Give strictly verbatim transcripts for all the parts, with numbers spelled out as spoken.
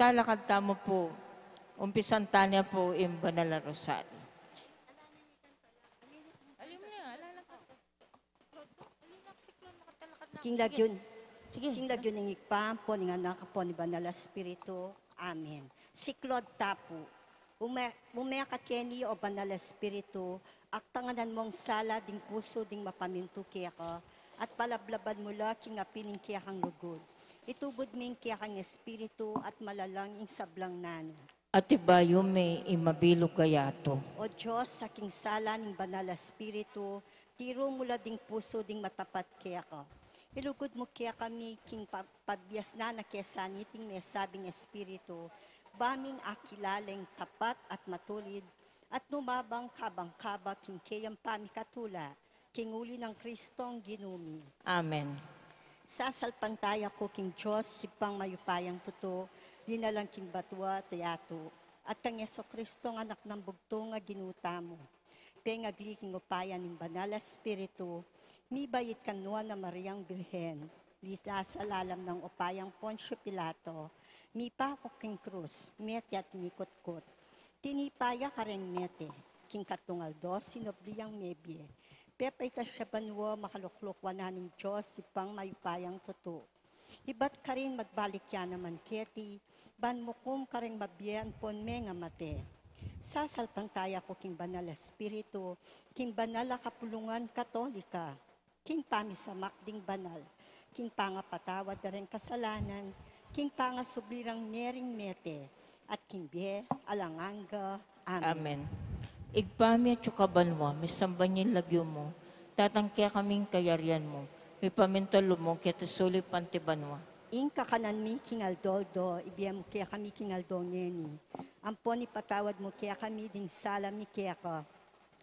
Talakad tamu pu, umpisan tana pu ing Banal a Rosario. King lagyu, sige, king lagyu ning Ibpa, ampo ning Anak, ampo ning Banal a Espiritu. Amen. Siklaud ta pu. Ume-, umeka keni, o Banal a Espiritu, aktanganan mung sala ding pusu ding mapamintu keka, at palablaban mu la king api ning kekang lugud. Itubud mu ing kekang espiritu, at malalang ing sablang nanu. At ibayu me ing mabilug a yatu. O Dios, a king sala ning Banal a Espiritu, tiru mu la ding pusu ding matapat keka. Ilugud mu kekami king pa-, pabiasnan na kesanting mesabing Espiritu, ba ming akilala ing tapat at matulid, at numabang kabang-kaba king keyang pamikatula, king uli nang Kristong Ginu mi. Amen. Sasalpantaya ku king Dios, Ibpang mayupayang tutu, linalang king batua at yatu, at kang Jesu Kristong Anak nang bugtung a Ginu tamu. Pengagli king upaya ning Banal a Espiritu, mibait kang Nuan a Mariang Birhen, linasa lalam nang upayang Poncio Pilato, mipaku king krus, mete at mikutkut. Tinipa ya kareng mete, king katlung aldo sinubli yang mebie. Pepaitas ya banua, makalukluk wanan ning Dios, Ibpang mayupayang tutu. Ibat karin magbalik ya naman keti, ban mukum kareng mabie ampon mengamate. Sasalpantaya ku king Banal a Espiritu, king banal a kapulungan Katolika, king pamisamak ding banal, king pangapatawad da reng kasalanan, king pangasubli rang mering mete, at king bie alang angga. Amen. Amen. Ibpa mi, atsu ka banua, misamban ya ing lagyu mu, datang kekami ing kayarian mu, mipamintu ing lub mu keti sulip anti banua. Ing kakanan mi king aldo-aldo, ibie mu kekami king aldo ngeni. Ampon ipatawad mu kekami ding sala mi keka,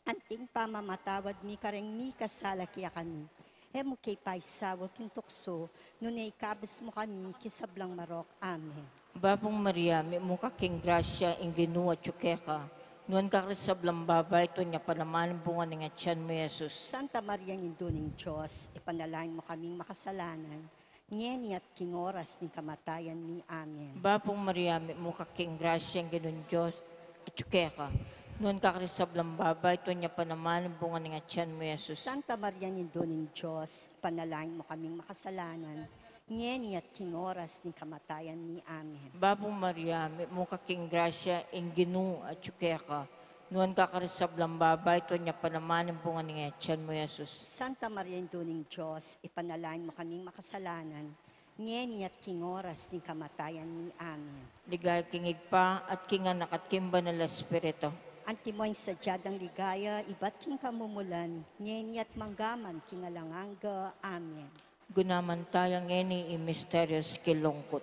anting pamamatawad mi kareng mikasala kekami. E mu ke paisaul king tuksu, nune ikabus mu kami king sablang marok. Amen. Bapu Maria, mitmu ka king grasya, ing Ginu atyu keka. Nuan ka karing sablang babai, at nuan ya pa naman ing bunga ning atyan mu, i Jesus. Santa Maria, Indu ning Dios, ipanalangin mu kaming makasalanan, ngeni at king oras ning kamatayan mi. Amen. Bapu Maria, mitmu ka king grasya, ing Ginung Dios atyu keka. Nuan ka karing sablang babai, at nuan ya pa naman ing bunga ning atyan mu, i Jesus. Santa Maria, Indu ning Dios, ipanalangin mu kaming makasalanan, ngeni at king oras ning kamatayan mi. Amen. Bapu Maria, mitmu ka king grasya, ing Ginu atyu keka. Nuan ka karing sablang babai, at nuan ya pa naman ing bunga ning atyan mu, i Jesus. Santa Maria, Indu ning Dios, ipanalangin mu kaming makasalanan, ngeni at king oras ning kamatayan mi. Amen. Ligaya king Ibpa, at king Anak, at king Banal a Espiritu. Antimo ing sadya dang ligaya, ibat king kamumulan, ngeni at mangga man king alang angga. Amen. Gunaman taya ngeni ing misterios king lungkut.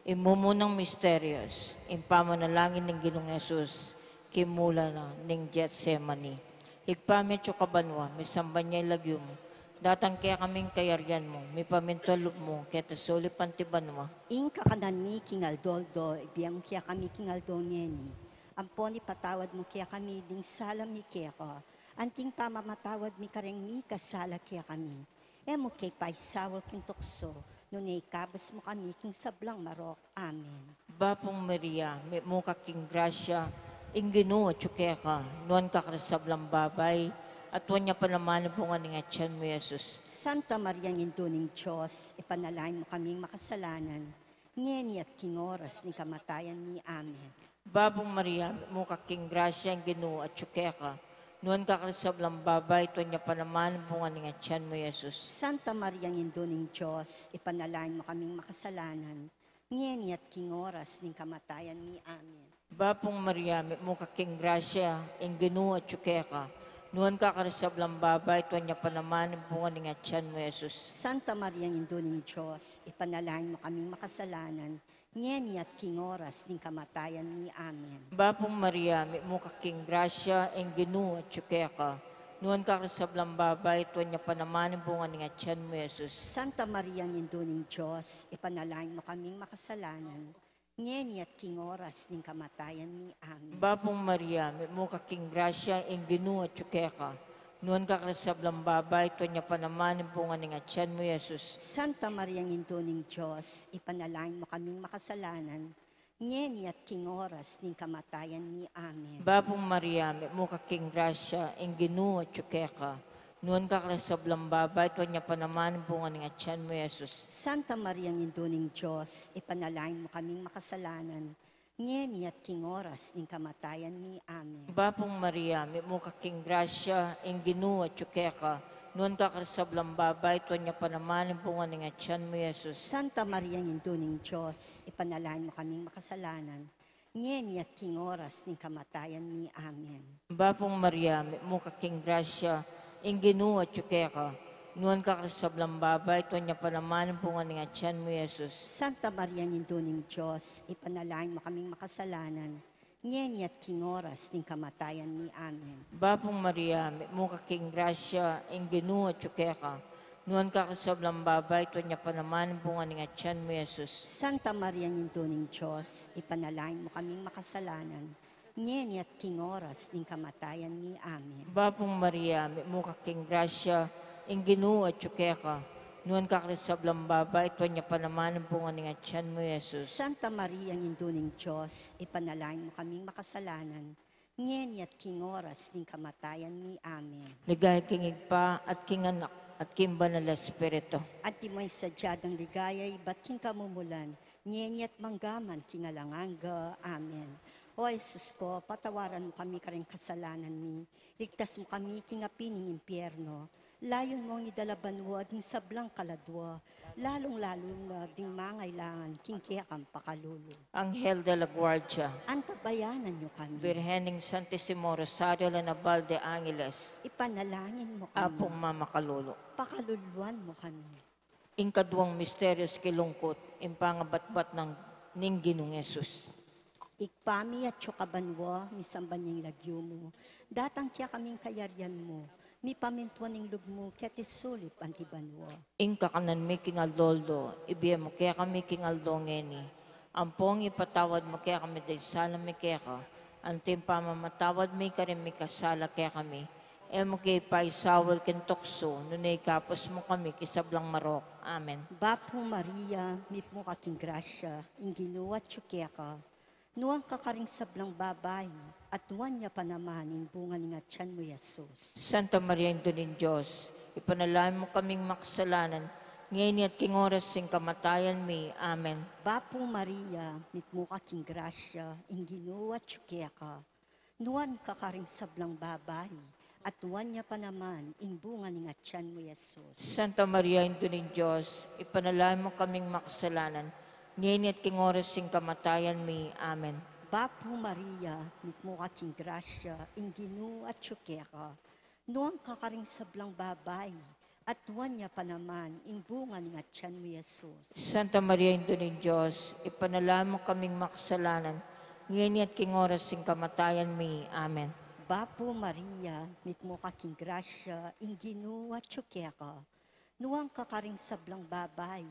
Ing mumunang misterios, ing pamanalangin ning Ginung Jesus king mula na ning Getsemani. Ibpa mi atsu ka banua, misamban ya ing lagyu mu, datang kekami ing kayarian mu, mipamintuan ing lub mu keti sulip anti banua. Ing kakanan mi king aldo-aldo, ibie mu kekami king aldo ngeni. Ampon ipatawad mu kekami ding sala mi keka, anting pamamatawad mi kareng mikasala kekami. E mu ke paisaul king tuksu, nune ikabus mu kami king sablang marok. Amen. Bapu Maria, mitmu ka king grasya, ing Ginu atyu keka. Nuan ka karing sablang babai, at nuan ya pa naman ing bunga ning atyan mu, i Jesus. Santa Maria, Indu ning Dios, ipanalangin mu kaming makasalanan, ngeni at king oras ning kamatayan mi. Amen. Bapu Maria, mitmu ka king grasya, ing Ginu atyu keka. Nuan ka karing sablang babai, at nuan ya pa naman ing bunga ning atyan mu, i Jesus. Santa Maria, Indu ning Dios, ipanalangin mu kaming makasalanan, ngeni at king oras ning kamatayan mi. Amen. Bapu Maria, mitmu ka king grasya, ing Ginu atyu keka. Nuan ka karing sablang babai, at nuan ya pa naman ing bunga ning atyan mu, i Jesus. Santa Maria, Indu ning Dios, ipanalangin mu kaming makasalanan, ngeni at king oras ning kamatayan mi. Amen. Bapu Maria, mitmu ka king grasya, ing Ginu atyu keka. Nuan ka karing sablang babai, at nuan ya pa naman ing bunga ning atyan mu, i Jesus. Santa Maria, Indu ning Dios, ipanalangin mu kaming makasalanan, ngeni at king oras ning kamatayan mi. Amen. Bapu Maria, mitmu ka king grasya, ing Ginu atyu keka. Nuan ka karing sablang babai, at nuan ya pa naman ing bunga ning atyan mu, i Jesus. Santa Maria, Indu ning Dios, ipanalangin mu kaming makasalanan, ngeni at king oras ning kamatayan mi. Amen. Bapu Maria, mitmu ka king grasya, ing Ginu atyu keka. Nuan ka karing sablang babai, at nuan ya pa naman ing bunga ning atyan mu, Jesus. Santa Maria, Indu ning Dios, ipanalangin mu kaming makasalanan, ngeni at king oras ning kamatayan mi. Amen. Bapu Maria, mitmu ka king grasya, ing Ginu atyu keka. Nuan ka karing sablang babai, at nuan ya pa naman ing bunga ning atyan mu, Jesus. Santa Maria, Indu ning Dios, ipanalangin mu kaming makasalanan, ngeni at king oras ning kamatayan mi. Amen. Bapu Maria, mitmu ka king grasya, ing Ginu atyu keka. Nuan ka karing sablang babai, at nuan ya pa naman ing bunga ning atyan mu, Jesus. Santa Maria, Indu ning Dios, ipanalangin mu kaming makasalanan, ngeni at king oras ning kamatayan mi. Amen. Bapu Maria, mitmu ka king grasya, ing Ginu atyu keka. Nuan ka karing sablang babai, at nuan ya pa naman ing bunga ning atyan mu, Jesus. Santa Maria, Indu ning Dios, ipanalangin mu kaming makasalanan, ngeni at king oras ning kamatayan mi. Amen. Bapu Maria, mitmu ka king grasya, ing Ginu atyu keka. Nuan ka karing sablang babai, at nuan ya pa naman ing bunga ning atyan mu, Jesus. Santa Maria, Indu ning Dios, ipanalangin mu kaming makasalanan, ngeni at king oras ning kamatayan mi. Amen. Ligaya king Ibpa, at king Anak, at king Banal a Espiritu. Antimo ing sadya dang ligaya ibat king kamumulan, ngeni at mangga man king alang angga. Amen. O Jesus ko, patawaran mu kami karing kasalanan mi, ligtas mu kami king api ning impyerno, layun mung idala banua ding sablang kaladua, lalung-lalu na ding mangailangan king kekang pakalulu. Anghel de la Guardia. Antabayanan yu kami. Birhen ning Santisimo Rosario la Naval de Angeles. Ipanalangin mu kami. Apung mamakalulu. Pakaluluan mu kami. Ing kaduang misteryus king lungkut, ing pangabatbat nang ning Ginung Jesus. Ibpa mi, atsu ka banua, misamban ya ing lagyu mu, datang kekami ing kayarian mu, mipamintuan ing lub mu keti sulip anti banua. Ing kakanan mi king aldo-aldo, ibie mu kekami king aldo ngeni. Ampong ipatawad mu kekami ding sala mi keka, anti ing pamamatawad mi karing mikasala kekami. E mu ke paisaul king tuksu, nune ikabus mu kami king sablang marok. Amen. Bapu Maria, mitmu ka king grasya, ing Ginu atyu keka. Nuan ka karing sablang babai, at nuan ya pa naman ing bunga ning atyan mu, Jesus. Santa Maria, Indu ning Dios, ipanalangin mu kaming makasalanan, ngeni at king oras ning kamatayan mi. Amen. Bapu Maria, mitmu ka king grasya, ing Ginu atyu keka. Nuan ka karing sablang babai, at nuan ya pa naman ing bunga ning atyan mu, Jesus. Santa Maria, Indu ning Dios, ipanalangin mu kaming makasalanan, ngeni at king oras ning kamatayan mi. Amen. Bapu Maria, mitmu ka king grasya, ing Ginu atyu keka. Nuan ka karing sablang babai, at nuan ya pa naman ing bunga ning atyan mu, Jesus. Santa Maria, Indu ning Dios, ipanalangin mu kaming makasalanan, ngeni at king oras ning kamatayan mi. Amen. Bapu Maria, mitmu ka king grasya, ing Ginu atyu keka. Nuan ka karing sablang babai,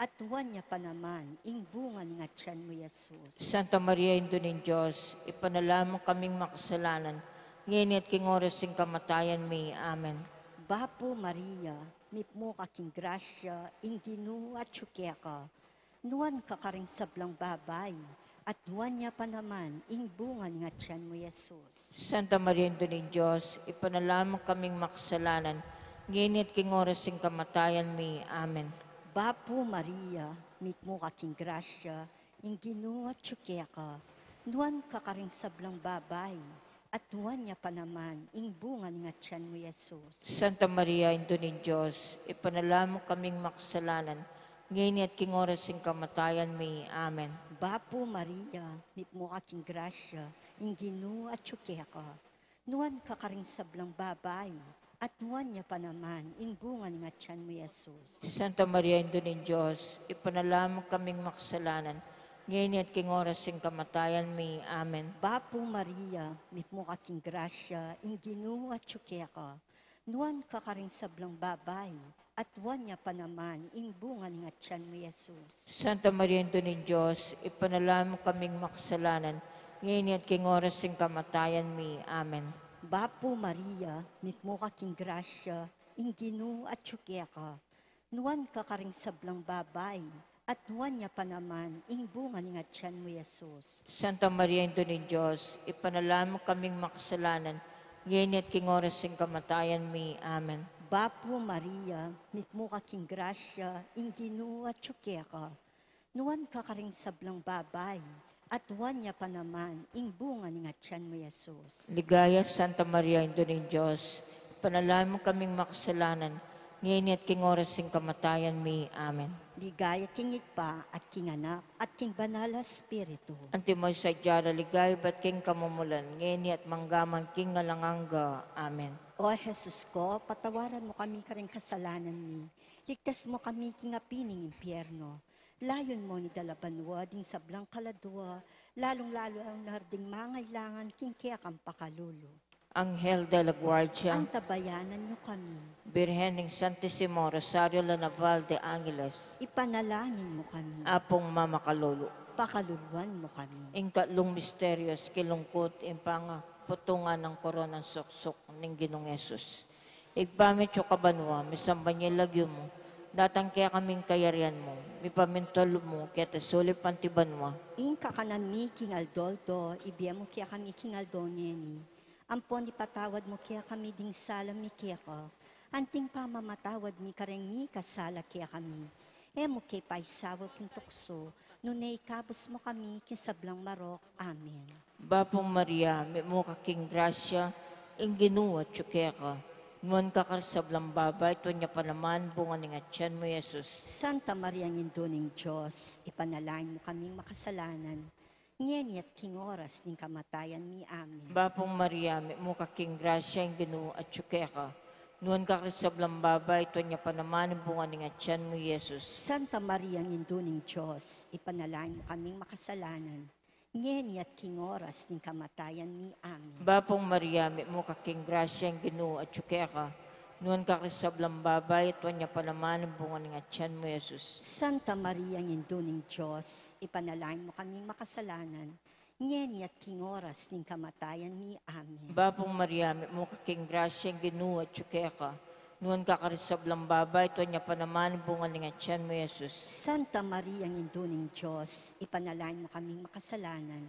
at nuan ya pa naman ing bunga ning atyan mu, Jesus. Santa Maria, Indu ning Dios, ipanalangin mu kaming makasalanan, ngeni at king oras ning kamatayan mi. Amen. Bapu Maria, mitmu ka king grasya, ing Ginu atyu keka. Nuan ka karing sablang babai, at nuan ya pa naman ing bunga ning atyan mu, Jesus. Santa Maria, Indu ning Dios, ipanalangin mu kaming makasalanan, ngeni at king oras ning kamatayan mi. Amen. Bapu Maria, mitmu ka king grasya, ing Ginu atyu keka. Nuan ka karing sablang babai, at nuan ya pa naman ing bunga ning atyan mu, Jesus. Santa Maria, Indu ning Dios, ipanalangin mu kaming makasalanan, ngeni at king oras ning kamatayan mi. Amen. Bapu Maria, mitmu ka king grasya, ing Ginu atyu keka. Nuan ka karing sablang babai, at nuan ya pa naman ing bunga ning atyan mu, Jesus. Santa Maria, Indu ning Dios, ipanalangin mu kaming makasalanan, ngeni at king oras ning kamatayan mi. Amen. Bapu Maria, mitmu ka king grasya, ing Ginu atyu keka. Nuan ka karing sablang babai, at nuan ya pa naman ing bunga ning atyan mu, Jesus. Santa Maria, Indu ning Dios, ipanalangin mu kaming makasalanan, ngeni at king oras ning kamatayan mi. Amen. Bapu Maria, mitmu ka king grasya, ing Ginu atyu keka. Nuan ka karing sablang babai, at nuan ya pa naman ing bunga ning atian mu, Jesus. Santa Maria, Indu ning Dios, ipanalangin mu kaming makasalanan, ngeni at king oras ning kamatayan mi. Amen. Bapu Maria, mitmu ka king grasya, ing Ginu atyu keka. Nuan ka karing sablang babai, at nuan ya pa naman ing bunga ning atian mu, Jesus. Ligaya, Santa Maria, Indu ning Dios, ipanalangin mu kaming makasalanan, ngeni at king oras ning kamatayan mi. Amen. Ligaya king Ibpa, at king Anak, at king Banal a Espiritu. Antimo ing sadya da, ligaya ibat king kamumulan, ngeni at manggaman king alang angga. Amen. O Jesus ko, patawaran mu kami karing kasalanan mi. Ligtas mu kami king api ning impyerno. Layun mu king banua ding sablang kaladua, lalung-lalu na ding mangailangan king kekang pakalulu. Anghel de la Guardia. Antabayanan niyo kami. Birhen ning Santisimo Rosario la Naval de Angeles. Ipanalangin mo kami. Apung mamakalulu. Pakaluluan mo kami. Ing katlung misteryos king lungkut, ing pangaputungan ning koronang suksuk ning Ginung Jesus. Ibpa mi atsu ka banua, misamban ya ing lagyu mu, datang kekami ing kayarian mu, mipamintuan ing lub mu, keti sulip anti banua. Ing kakanan mi king aldo-aldo, ibie mu kekami king aldo ngeni. Ampon ipatawad mu kekami ding sala mi keka, anting pamamatawad mi kareng mikasala kekami. E mu ke paisaul king tuksu, nune ikabus mu kami king sablang marok. Amen. Bapu Maria, mitmu ka king grasya, ing Ginu atyu keka. Nuan ka karing sablang babai, at nuan ya pa naman bunga ning atian mu, Jesus. Santa Maria, Indu ning Dios, ipanalangin mu kaming makasalanan, ngeni at king oras ning kamatayan mi. Amen. Bapu Maria, mitmu ka king grasya, ing Ginu atyu keka. Nuan ka karing sablang babai, at nuan ya pa naman bunga ning atian mu, Jesus. Santa Maria, Indu ning Dios, ipanalangin mu kaming makasalanan, ngeni at king oras ning kamatayan mi. Amen. Bapu Maria, mitmu ka king grasya, ing Ginu atyu keka. Nuan ka karing sablang babai, at nuan ya pa naman bunga ning atian mu, Jesus. Santa Maria, Indu ning Dios, ipanalangin mu kaming makasalanan, ngeni at king oras ning kamatayan mi. Amen. Bapu Maria, mitmu ka king grasya, ing Ginu atyu keka. Nuan ka karing sablang babai, at nuan ya pa naman bunga ning atian mu, Jesus. Santa Maria, Indu ning Dios, ipanalangin mu kaming makasalanan,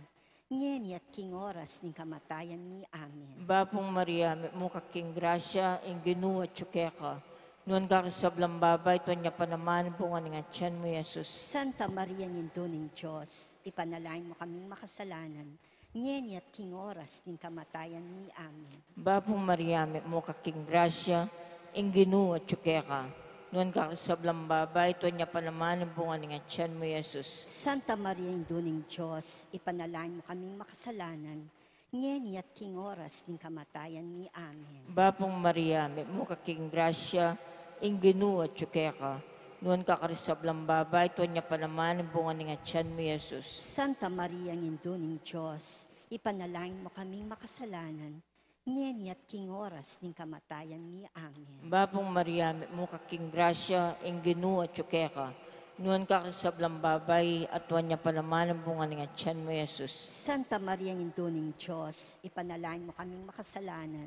ngeni at king oras ning kamatayan mi. Amen. Bapu Maria, mitmu ka king grasya, ing Ginu atyu keka. Nuan ka karing sablang babai, at nuan ya pa naman bunga ning atian mu, Jesus. Santa Maria, Indu ning Dios, ipanalangin mu kaming makasalanan, ngeni at king oras ning kamatayan mi. Amen. Bapu Maria, mitmu ka king grasya, ing Ginu atyu keka. Nuan ka karing sablang babai, at nuan ya pa naman bunga ning atian mu, Jesus. Santa Maria, Indu ning Dios, ipanalangin mu kaming makasalanan, ngeni at king oras ning kamatayan mi. Amen. Bapu Maria, mitmu ka king grasya, ing Ginu atyu keka. Nuan ka karing sablang babai, at nuan ya pa naman bunga ning atian mu, Jesus. Santa Maria, Indu ning Dios, ipanalangin mu kaming makasalanan, ngeni at king oras ning kamatayan mi. Amen. Bapu Maria, mitmu ka king grasya, ing Ginu atyu keka. Nuan ka karing sablang babai, at nuan ya pa naman bunga ning atian mu, Jesus. Santa Maria, Indu ning Dios, ipanalangin mu kaming makasalanan,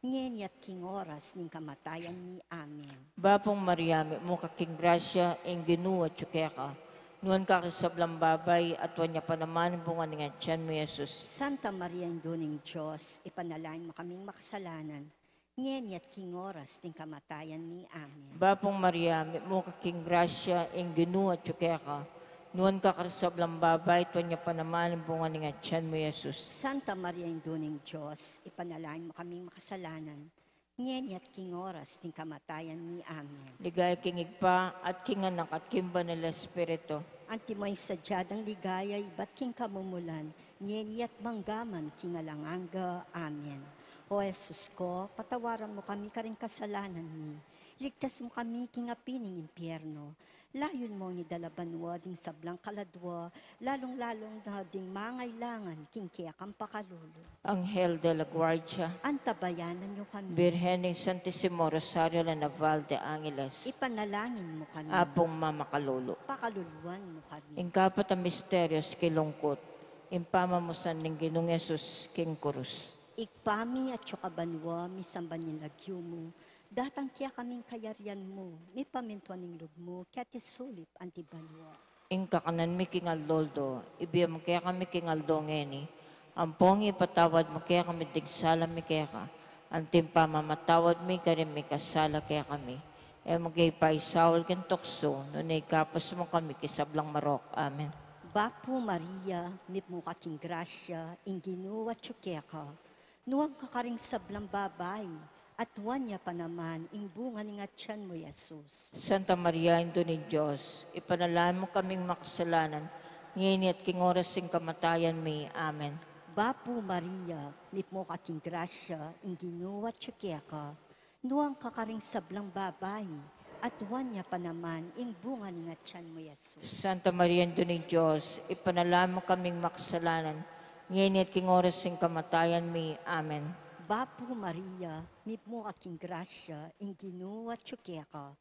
ngeni at king oras ning kamatayan mi. Amen. Bapu Maria, mitmu ka king grasya, ing Ginu atyu keka. Nuan ka karing sablang babai, at nuan ya pa naman bunga ning atian mu, Jesus. Santa Maria, Indu ning Dios, ipanalangin mu kaming makasalanan, ngeni at king oras ning kamatayan mi. Amen. Bapu Maria, mitmu ka king grasya, ing Ginu atyu keka. Nuan ka karing sablang babai, at nuan ya pa naman bunga ning atian mu, Jesus. Santa Maria, Indu ning Dios, ipanalangin mu kaming makasalanan, ngeni at king oras ning kamatayan mi. Amen. Ligaya king Ibpa, at king Anak, at king Banal a Espiritu. Antimo ing sadya dang ligaya ibat king kamumulan, ngeni at manggaman king alang angga. Amen. O Jesus ko, patawaran mu kami karing kasalanan mi. Ligtas mu kami king api ning impyerno. Layun mu king banua ding sablang kaladua, lalung-lalu na ding mangailangan king kekang pakalulu. Anghel de la Guardia. Antabayanan niyo kami. Birhen ning Santisimo Rosario la Naval de Angeles. Ipanalangin mu kami. Apung mamakalulu. Pakaluluan mu kami. Ing kapat a misteryos king lungkut, ing pamamusan ning Ginung Jesus king kurus. Ibpa mi atsu ka banua, misamban ya ing lagyu mu, datang kekami ing kayarian mu, mipamintuan ing lub mu, keti sulip anti banua. Ing kakanan mi king aldo-aldo, ibie mu kekami king aldo ngeni. Ampong ipatawad mu kekami ding sala mi keka, anti ing pamamatawad mi karing mikasala kekami. E mu ke paisaul king tuksu, nune ikabus mu kami king sablang marok. Amen. Bapu Maria, mitmu ka king grasya, ing Ginu atyu keka. Nuan ka karing sablang babai, at nuan ya pa naman ing bunga ning atian mu, Jesus. Santa Maria, Indu ning Dios, ipanalangin mu kaming makasalanan, ngeni at king oras ning kamatayan mi. Amen. Bapu Maria, mitmu ka king grasya, ing Ginu atyu keka. Nuan ka karing sablang babai, at nuan ya pa naman ing bunga ning atian mu, Jesus. Santa Maria, Indu ning Dios, ipanalangin mu kaming makasalanan, ngeni at king oras ning kamatayan mi. Amen. Bapu Maria, mitmu ka king grasya, ing Ginu atyu keka.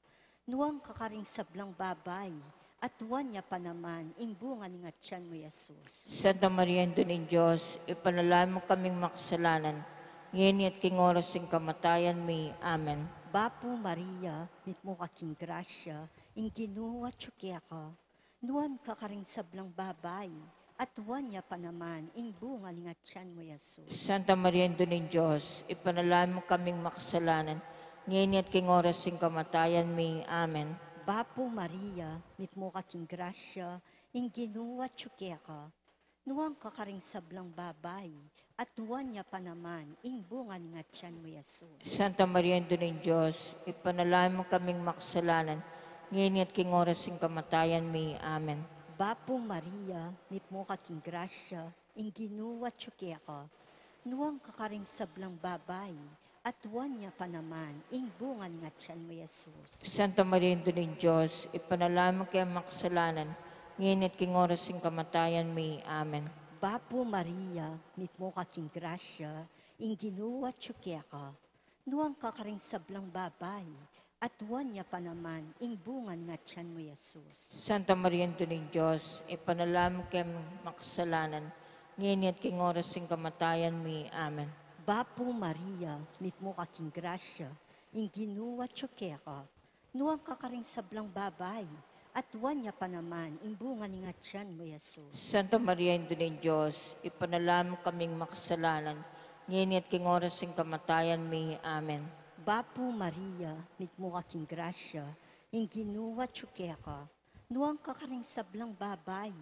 Nuan ka karing sablang babai, at nuan ya pa naman ing bunga ning atian mu, Jesus. Santa Maria, Indu ning Dios, ipanalangin mu kaming makasalanan, ngeni at king oras ning kamatayan mi. Amen. Bapu Maria, mitmu ka king grasya, ing Ginu atyu keka. Nuan ka karing sablang babai, at nuan ya pa naman ing bunga ning atian mu, Jesus. Santa Maria, Indu ning Dios, ipanalangin mu kaming makasalanan, ngeni at king oras ning kamatayan mi. Amen. Bapu Maria, mitmu ka king grasya, ing Ginu atyu keka. Nuan ka karing sablang babai, at nuan ya pa naman ing bunga ning atian mu, Jesus. Santa Maria, Indu ning Dios, ipanalangin mu kaming makasalanan, ngeni at king oras ning kamatayan mi. Amen. Bapu Maria, mitmu ka king grasya, ing Ginu atyu keka. Nuan ka karing sablang babai, at nuan ya pa naman ing bunga ning atian mu, Jesus. Santa Maria, Indu ning Dios, ipanalangin mu kaming makasalanan, ngeni at king oras ning kamatayan mi. Amen. Bapu Maria, mitmu ka king grasya, ing Ginu atyu keka. Nuan ka karing sablang babai, at nuan ya pa naman ing bunga ning atian mu, Jesus. Santa Maria, Indu ning Dios, ipanalangin mu kaming makasalanan, ngeni at king oras ning kamatayan mi. Amen. Bapu Maria, mitmu ka king grasya, ing Ginu atyu keka. Nuan ka karing sablang babai, at nuan ya pa naman ing bunga ning atian mu, Jesus. Santa Maria, Indu ning Dios, ipanalangin mu kaming makasalanan, ngeni at king oras ning kamatayan mi. Amen. Bapu Maria, mitmu ka king grasya, ing Ginu atyu keka. Nuan ka karing sablang babai,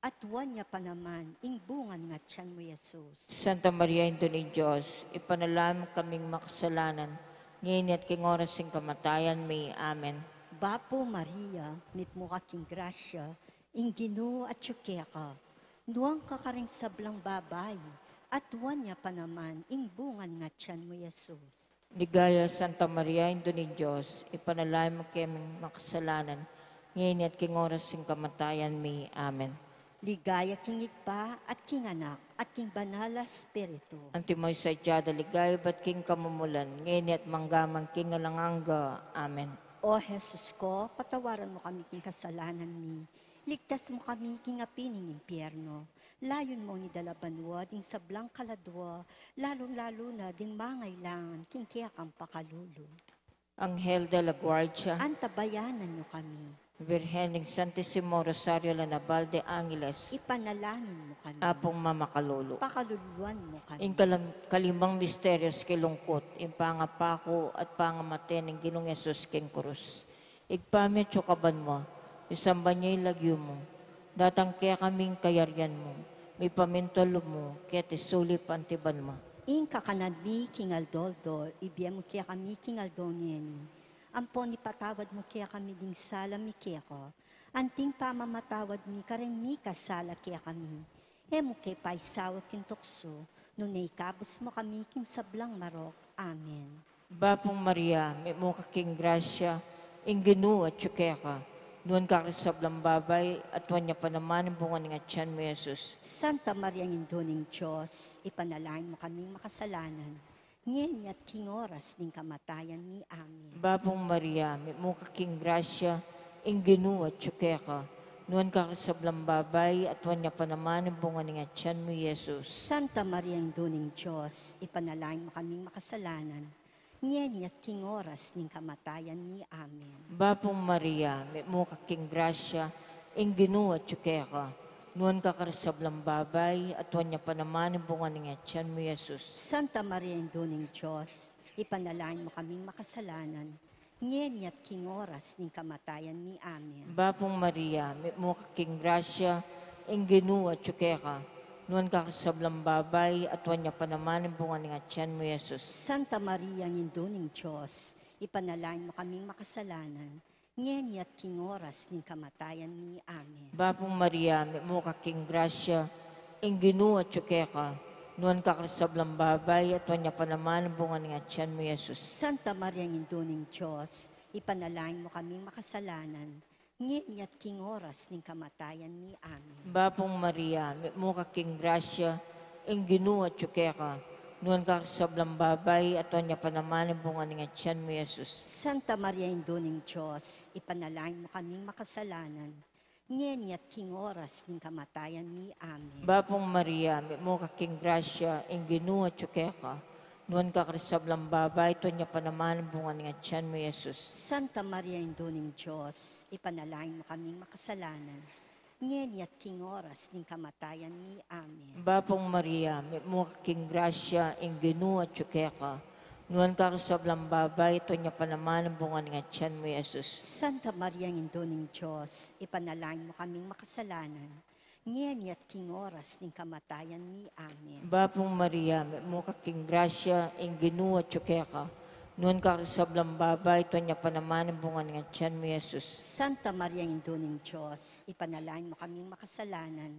at nuan ya pa naman ing bunga ning atian mu, Jesus. Santa Maria, Indu ning Dios, ipanalangin mu kaming makasalanan, ngeni at king oras ning kamatayan mi. Amen. Bapu Maria, mitmu ka king grasya, ing Ginu atyu keka. Nuan ka karing sablang babai, at nuan ya pa naman ing bunga ning atian mu, Jesus. Ligaya, Santa Maria, Indu ning Dios, ipanalangin mu kaming makasalanan, ngeni at king oras ning kamatayan mi. Amen. Ligaya king Ibpa, at king Anak, at king Banal a Espiritu. Antimo ing sadya da ligaya ibat king kamumulan, ngeni at mangga man king alang angga. Amen. O Jesus ko, patawaran mu kami king kasalanan mi, ligtas mu kami king api ning impyerno, layun mung idala banua ding sablang kaladua, lalung-lalu na ding mangailangan king kekang pakalulu. Anghel de la Guardia, antabayanan mu kami. Birhen ding Santisimo Rosario la Naval de Angeles, ipanalangin mu kami. Apung mamakalulu, pakaluluan mu kami. Ing kalam-, kalimang misteryus king lungkut, ing pangapaku at pangamate ning Ginung Jesus king krus. Ibpa mi, atsu ka banua, misamban ya ing lagyu mu, datang kekami ing kayarian mu, mipamintuan lub mu keti sulip anti banua. Ing kakanan mi king aldo-aldo, ibie mu kekami king aldo ngeni. Ampon ipatawad mu kekami ding sala mi keka, anti ing pamamatawad mi karing mikasala kekami. E mu ke paisaul king tuksu, nune ikabus mu kami king sablang marok. Amen. Bapu Maria, mitmu ka king grasya, ing Ginu atyu keka. Nuan ka karing sablang babai, at nuan ya pa naman ing bunga ning atian mu, Jesus. Santa Maria, Indu ning Dios, ipanalangin mu kaming makasalanan, ngeni at king oras ning kamatayan mi. Amen. Bapu Maria, mitmu ka king grasya, ing Ginu atyu keka. Nuan ka karing sablang babai, at nuan ya pa naman ing bunga ning atian mu, Jesus. Santa Maria, Indu ning Dios, ipanalangin mu kaming makasalanan, ngeni at king oras ning kamatayan mi. Amen. Bapu Maria, mitmu ka king grasya, ing Ginu atyu keka, nuan ka karing sablang babai, at nuan ya pa naman ing bunga ning atyan mu, Jesus. Santa Maria, Indu ning Dios, ipanalangin mu kaming makasalanan, ngeni at king oras ning kamatayan mi. Amen. Bapu Maria, mitmu ka king grasya, ing Ginu atyu keka, nuan ka karing sablang babai, at nuan ya pa naman ing bunga ning atyan mu, Jesus. Santa Maria, Indu ning Dios, ipanalangin mu kaming makasalanan, ngeni at king oras ning kamatayan mi. Amen. Bapu Maria, mitmu ka king grasya, ing Ginu atyu keka, nuan ka karing sablang babai, at nuan ya pa naman ing bunga ning atyan mu, Jesus. Santa Maria, Indu ning Dios, ipanalangin mu kaming makasalanan, ngeni at king oras ning kamatayan mi. Amen. Bapu Maria, mitmu ka king grasya, ing Ginu atyu keka, nuan ka karing sablang babai, at nuan ya pa naman ing bunga ning atyan mu, Jesus. Santa Maria, Indu ning Dios, ipanalangin mu kaming makasalanan, ngeni at king oras ning kamatayan mi. Amen. Bapu Maria, mitmu ka king grasya, ing Ginu atyu keka, nuan ka karing sablang babai, at nuan ya pa naman ing bunga ning atyan mu, Jesus. Santa Maria, Indu ning Dios, ipanalangin mu kaming makasalanan, ngeni at king oras ning kamatayan mi. Amen. Bapu Maria, mitmu ka king grasya, ing Ginu atyu keka, nuan ka karing sablang babai, at nuan ya pa naman ing bunga ning atyan mu, Jesus. Santa Maria, Indu ning Dios, ipanalangin mu kaming makasalanan, ngeni at king oras ning kamatayan mi. Amen. Bapu Maria, mitmu ka king grasya, ing Ginu atyu keka, nuan ka karing sablang babai, at nuan ya pa naman ing bunga ning atyan mu, Jesus. Santa Maria, Indu ning Dios, ipanalangin mu kaming makasalanan,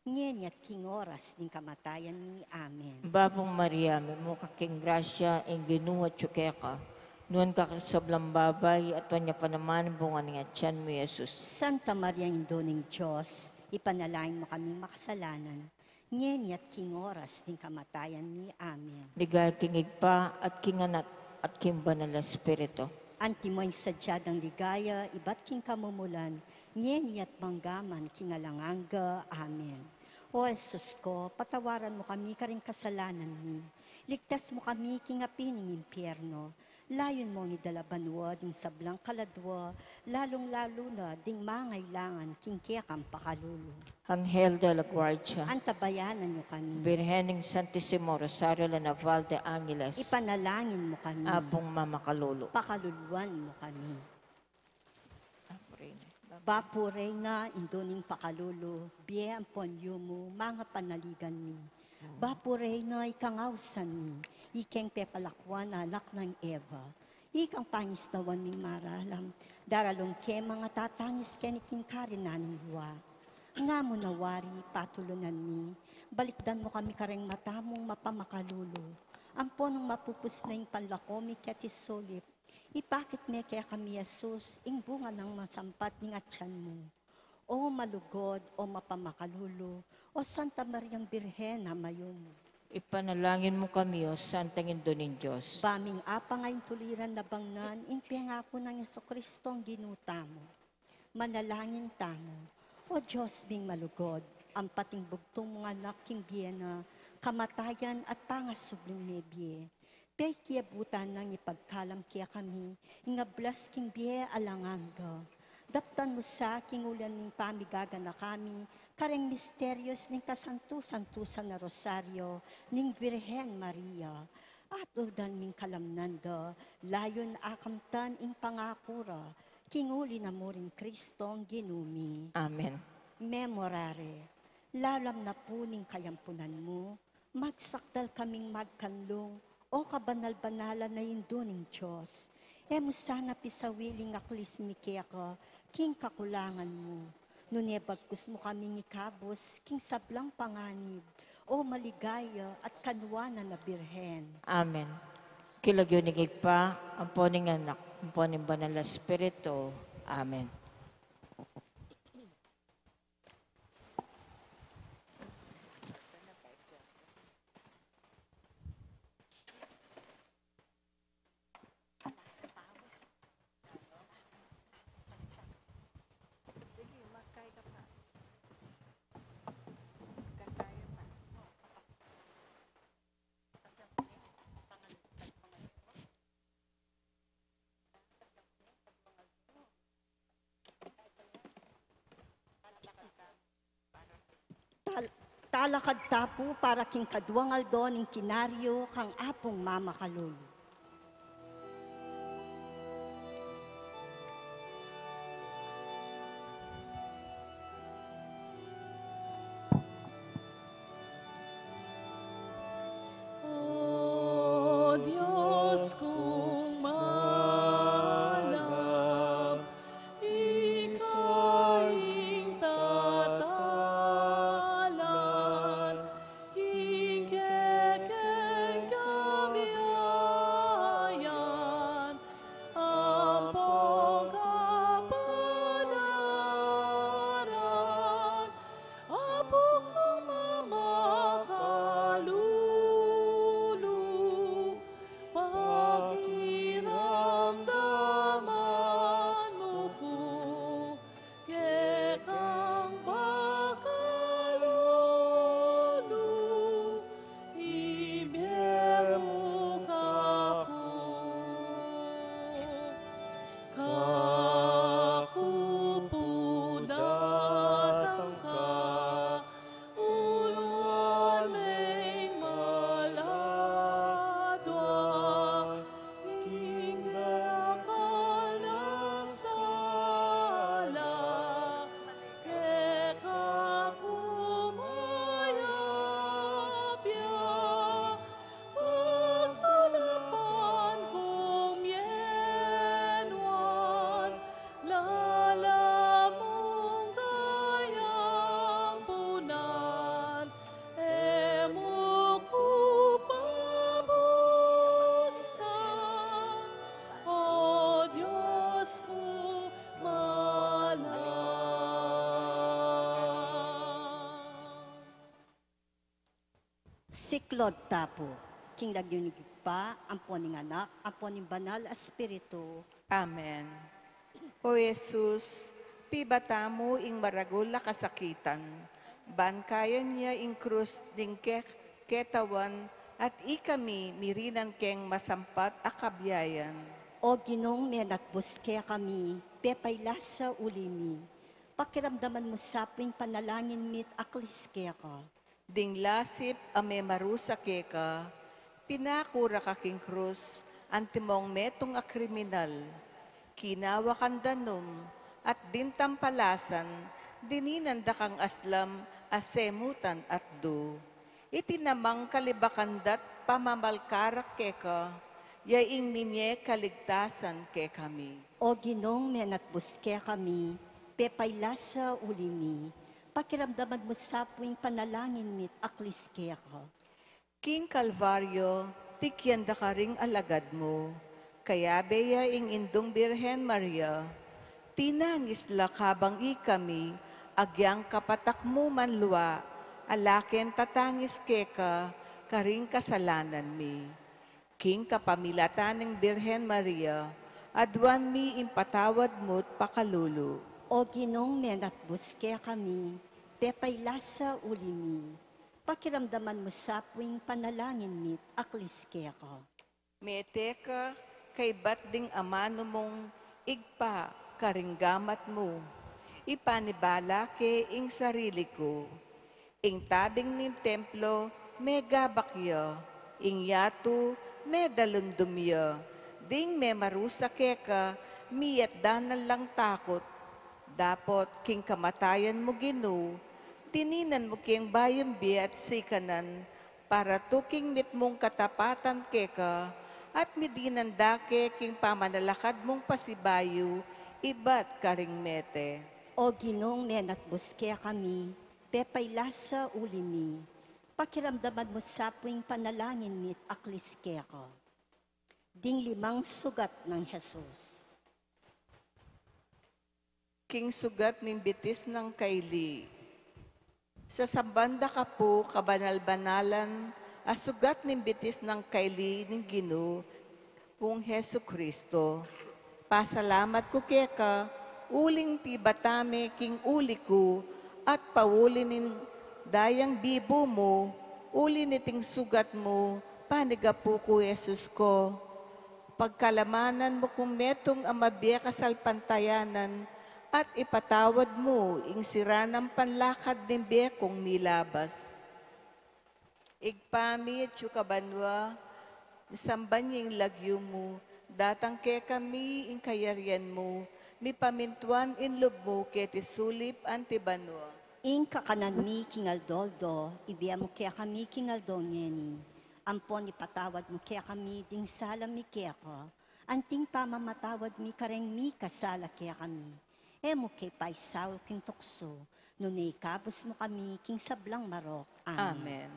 ngeni at king oras ning kamatayan mi. Amen. Bapu Maria, mitmu ka king grasya, ing Ginu atyu keka, nuan ka karing sablang babai, at nuan ya pa naman ing bunga ning atyan mu, Jesus. Santa Maria, Indu ning Dios, ipanalangin mu kaming makasalanan, ngeni at king oras ning kamatayan mi. Amen. Ligaya king Ibpa, at king Anak, at king Banal a Espiritu. Antimo ing sadya dang ligaya, ibat king kamumulan, ngeni at mangga man king alang angga. Amen. O Jesus ko, patawaran mu kami karing kasalanan mi. Ligtas mu kami king api ning impyerno. Layun mung idala banua ding sablang kaladua, lalung-lalu na ding mangailangan king kekang pakalulu. Anghel de la Guardia. Antabayanan yu kami. Birhen ning Santisimo Rosario la Naval de Angeles. Ipanalangin mu kami. Apung mamakalulu. Pakaluluan mu kami. Bapu Reyna, Indu ning pakalulu, bie ampon yumu, manga panaligan mi. Bapu Reyna, ikang ausan mi, ikeng pepalakuan a anak nang Eva. Ikang pangisnawan ming maralam, daralung ke manga tatangis keni king karinan ning lua. Nga mu na wari, patulunan mi, balikdan mu kami kareng mata mung mapamakalulu. Ampon nung mapupus na ing panlako mi keti sulip, ipakit me kekami Jesus, ing bunga nang masampat ning atyan mu. O malugud, o mapamakalulu, o Santa Mariang Birhen a mayumu. Ipanalangin mu kami, o Santang Indu ning Dios. Ba ming apangaintuliran na bangnan ing pengaku nang Jesucristong Ginu tamu. Manalangin tamu. O Dios ming malugud, ampat ing bugtung mung Anak king bie na, kamatayan at pangasubling mebie, pekiebutan nang ipagkalam kekami ing ablas king bie alang angga. Daptan mu sa king ulian ning pamigaganaka mi kareng misterios ning kasantu-santusan a Rosario ning Birhen Maria. At uldan ming kalamnan da, layun akamtan ing pangaku ra, king uli na mu ring Kristong Ginu mi. Amen. Memorare, lalam na pu ning kayampunan mu, magsakdal kaming magkanlung, o kabanal-banalan a Indu ning Dios. E mu sana pisawili ing aklis mi keka king kakulangan mu, nune bagkus mu kaming ikabus king sablang panganib, o maligaya at kanuanan a Birhen. Amen. King lagyu ning Ibpa, ampo ning Anak, ampo ning Banal a Espiritu. Amen. Talakad ta pu para king kaduang aldo ning kinaryu kang Apung Mamakalulu. O Dios kung maalam, ika ing tatalan, king kekeng kabiayan, ampong kapalaran, Apu kung mamakalulu, pakiramdaman mu ku, kekang bakalulu, ibie mu kaku. Kaku pu datang ka, uluan meng maladua, king dakal nang sala, keka ku mayap ya, pagtulapan kung mienuan, lalamung kayang punan, e mu ku pabusan, O Dios ku, malam. Siklaud ta pu. King lagyu ning Ibpa, ampo ning Anak, ampo ning Banal a Espiritu. Amen. O Jesus, pibata mu ing maragul a kasakitan, ban kayan ya ing krus ning ke-, ketawan, at ikami mirinan keng masampat a kabiayan. O Ginung menatbus kekami, pepailasa uli mi. Pakiramdaman mu sa pu ing panalangin mi't aklis keka. Ding lasip a memarusa keka, pinaku ra ka king krus, antimong metung a kriminal. Kinawa kang danum, at dintampalasan, dininan da kang aslam a semutan at du. Iti namang kalibakan da't pamamalkarak keka, ya ing minie kaligtasan kekami. O Ginung menatbus kekami, pepailasa uli mi. Pakiramdaman mu sa pu ing panalangin mi't aklis keka. King Kalbaryo, tikyan da karing alagad mu. Kayabe ya ing Indung Birhen Maria. Tinangis la kabang ikami, agyang kapatak mu manlua, ala keng tatangis keka, karing kasalanan mi. King kapamilatan ning Birhen Maria, aduan mi ing patawad mu't pakalulu. O Ginung menatbus kekami, pepailasa uli mi. Pakiramdaman mu sa pu ing panalangin mi't aklis keka. Mete ka kaybat ding amanu mung Ibpa karing gamat mu. Ipanibala ke ing sarili ku. Ing tabing ning templo megabak ya, ing yatu medalumdum ya, ding memarusa keka miyatdan na lang takut. Dapot king kamatayan mu, Ginu, dininan mu keng bayung bie at sikanan, para tuking mitmung katapatan keka, at midinan da ke king pamanalakad mung pasibayu ibat karing mete. O Ginung menatbus kekami, pepailasa uli mi. Pakiramdaman mu sa pu ing panalangin mi't aklis keka. Ding limang sugat nang Jesus. King sugat ning bitis nang kaili. Sasamban da ka pu kabanal-banalan a sugat ning bitis nang kaili ning Ginu kung Jesucristo. Pasalamat ku keka, uling pibata me king uli ku, at pauli ning dayang bibu mu, uli niting sugat mu, panigapu ku Jesus ko. Pagkalamanan mu kung metung a mabie kasalpantayanan, at ipatawad mu ing sira nang panlakad ning bie kung nilabas. Ibpa mi, atsu ka banua, misamban ya ing lagyu mu, datang kekami ing kayarian mu, mipamintuan ing lub mu keti sulip anti banua. Ing kakanan mi king aldo-aldo, ibie mu kekami king aldo ngeni. Ampon ipatawad mu kekami ding sala mi keka, anting pamamatawad mi kareng mikasala kekami. E mu ke paisaul king tuksu, nune ikabus mu kami king sablang marok. Amen. Amen.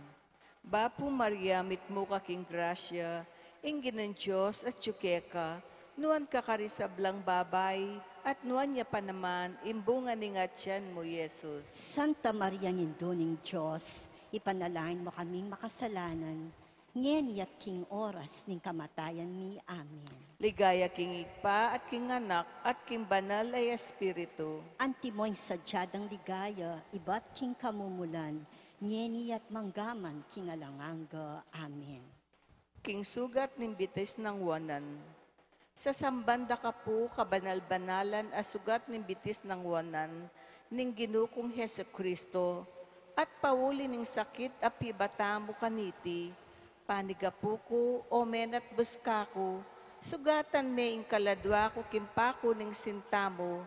Bapu Maria, mitmu ka king grasya, ing Ginung Dios atsu keka, nuan ka karing sablang babai, at nuan ya pa naman ing bunga ning atian mu, Jesus. Santa Maria, Indu ning Dios, ipanalangin mu kaming makasalanan, ngeni at king oras ning kamatayan mi. Amen. Ligaya king Ibpa, at king Anak, at king Banal a Espiritu. Antimo ing sadya dang ligaya, ibat king kamumulan, ngeni at manggaman king alang angga. Amen. King sugat ning bitis nang wanan. Sasamban da ka pu, kabanal-banalan a sugat ning bitis nang wanan ning Ginu kung Jesucristo, at pauli ning sakit a pibata mu kaniti, panigapu ku, o menatbus ka ku, sugatan me ing kaladua ku king paku ning sinta mu,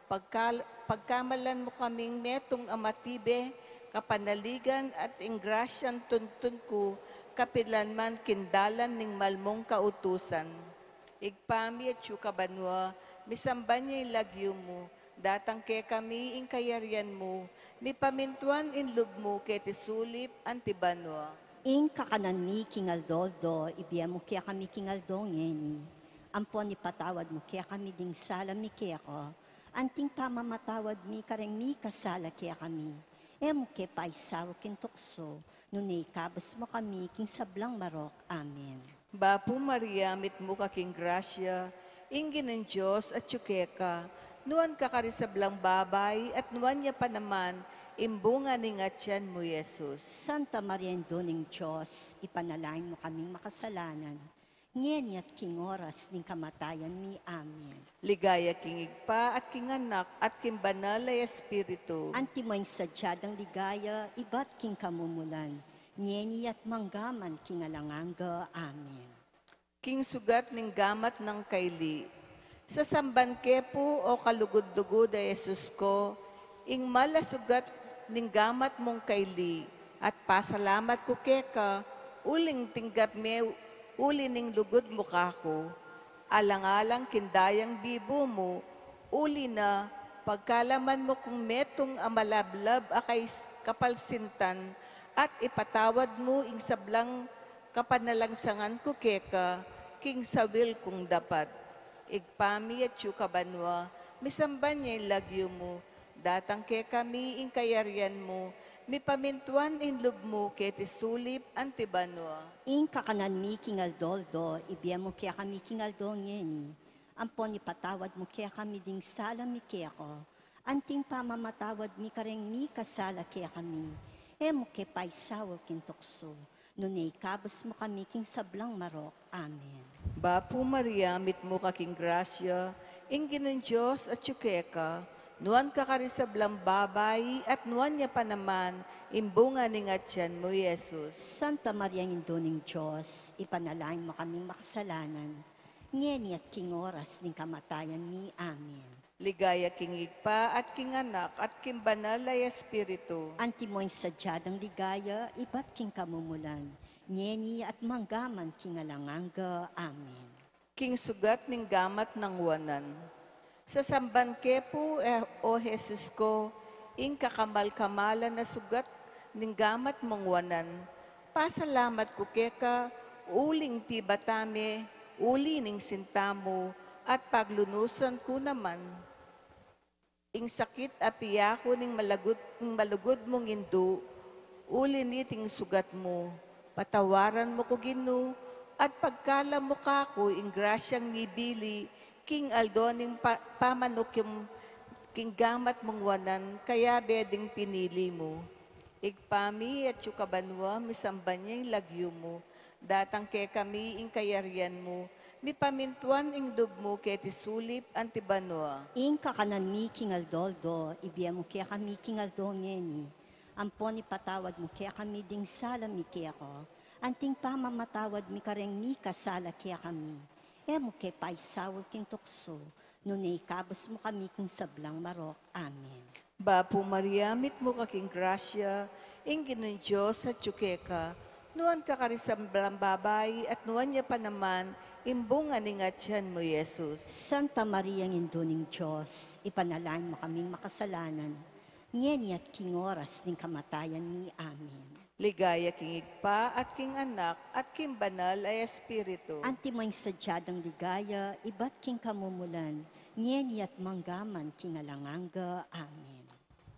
pagka-, pagkamalan mu kaming metung a matibe, kapanaligan at ing grasyang tuntun ku, kapilan man king dalan ning mal mung kautusan. Ibpa mi atsu ka banua, misamban ya ing lagyu mu, datang kekami ing kayarian mu, mipamintuan ing lub mu keti sulip anti banua. Ing kakanan mi king aldo-aldo, ibie mu kekami king aldo ngeni. Ampon ipatawad mu kekami ding sala mi keka, anting pamamatawad mi kareng mikasala kekami. E mu ke paisaul king tuksu, nune ikabus mu kami king sablang marok. Amen. Bapu Maria, mitmu ka king grasya, ing Ginung Dios atsu keka, nuan ka karing sablang babai, at nuan ya pa naman ing bunga ning atian mu, Jesus. Santa Maria, Indu ning Dios, ipanalangin mu kaming makasalanan, ngeni at king oras ning kamatayan mi. Amen. Ligaya king Ibpa, at king Anak, at king Banal a Espiritu. Antimo ing sadya dang ligaya, ibat king kamumulan, ngeni at manggaman king alang angga. Amen. King sugat ning gamat nang kaili. Sasamban ke pu, o kalugud-lugud a Jesus ku, ing mal a sugat ning gamat mung kaili, at pasalamat ku keka, uling tinggap me uli ning lugud mu kaku. Alang-alang king dayang bibu mu, uli na pagkalaman mu kung metung a malablab a kais-, kapalsintan, at ipatawad mu ing sablang kapanalangsangan ku keka, king sawil kung dapat. Ibpa mi atsu ka banua, misamban ya ing lagyu mu, datang kekami ing kayarian mu, mipamintuan ing lub mu keti sulip anti banua. Ing kakanan mi king aldo-aldo, ibie mu kekami king aldo ngeni. Ampon ipatawad mu kekami ding sala mi keka, anting pamamatawad mi kareng mikasala kekami. E mu ke paisaul king tuksu, nune ikabus mu kami king sablang marok. Amen. Bapu Maria, mitmu ka king grasya, ing Ginung Dios atsu keka, nuan ka karing sablang babai, at nuan ya pa naman ing bunga ning atian mu, Jesus. Santa Maria, Indu ning Dios, ipanalangin mu kaming makasalanan, ngeni at king oras ning kamatayan mi. Amen. Ligaya king Ibpa, at king Anak, at king Banal a Espiritu. Antimo ing sadya dang ligaya, ibat king kamumulan, ngeni at manggaman king alang angga. Amen. King sugat ning gamat nang wanan. Sasamban ke pu, e, o Jesus ku, ing kakamal-kamalan a sugat ning gamat mung wanan. Pasalamat ku keka, uling pibata me uli ning sinta mu, at paglunusan ku naman ing sakit a piyaku ning malagud-, ning malugud mung indu, uli niting sugat mu. Patawaran mu ku, Ginu, at pagkalam mu kaku ing grasyang mibili king aldo ning pa-, pamanukim king gamat mung wanan, kayabe ding pinili mu. Ibpa mi, atsu ka banua, misamban ya ing lagyu mu, datang kekami ing kayarian mu, mipamintuan ing lub mu keti sulip anti banua. Ing kakanan mi king aldo-aldo, ibie mu kekami king aldo ngeni. Ampon ipatawad mu kekami ding sala mi keka, anting pamamatawad mi kareng mikasala kekami. E mu ke paisaul king tuksu, nune ikabus mu kami king sablang marok. Amen. Bapu Maria, mitmu ka king grasya, ing Ginung Dios atyu keka, nuan ka karing sablang babai, at nuan ya pa naman ing bunga ning atian mu, Jesus. Santa Maria, Indu ning Dios, ipanalangin mu kaming makasalanan, ngeni at king oras ning kamatayan mi. Amen. Ligaya king Ibpa, at king Anak, at king Banal a Espiritu. Antimo ing sadya dang ligaya, ibat king kamumulan, ngeni at manggaman king alang angga. Amen.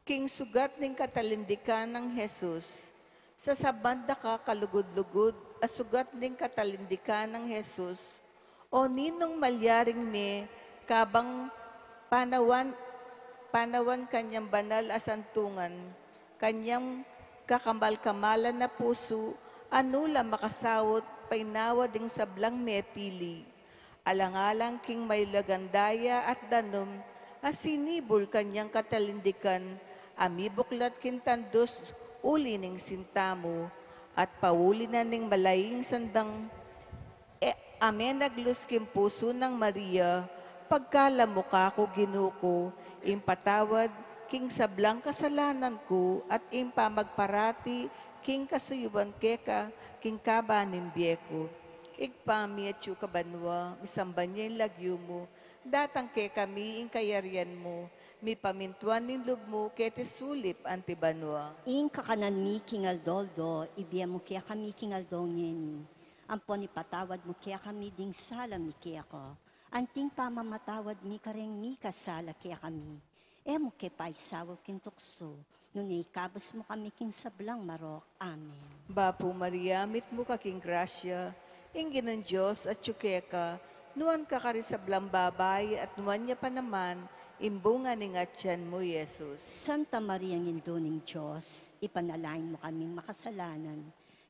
King sugat ning katalindikan nang Jesus, sasaban da ka kalugud-lugud a sugat ning katalindikan nang Jesus, o ninung malyaring me kabang panawan, panawan kanyang banal a santungan, kanyang kakamal-kamalan a pusu, a nu la makasaut, painawa ding sablang mepili. Alang-alang king mayulagang daya at danum, a sinibul kanyang katalindikan, a mibuklat king tandus uli ning sinta mu, at pauli na ning malaing sandang e, a menaglus king pusu nang Maria, pagkalam mu kaku, Ginu ku, ing patawad king sablang kasalanan ku, at ing pamagparati king kasuyuan keka king kaba ning bie ku. Ibpa mi atsu ka banua, misamban ya ing lagyu mu, datang kekami ing kayarian mu, mipamintuan ing lub mu keti sulip anti banua. Ing kakanan mi king aldo-aldo, ibie mu kekami king aldo ngeni. Ampon ipatawad mu kekami ding sala mi keka, anting pamamatawad mi kareng mikasala kekami. E mu ke paisaul king tuksu, nune ikabus mu kami king sablang marok. Amen. Bapu Maria, mitmu ka king grasya, ing Ginung Dios atyu keka, nuan ka karing sablang babai, at nuan ya pa naman ing bunga ning atian mu, Jesus. Santa Maria, Indu ning Dios, ipanalangin mu kaming makasalanan,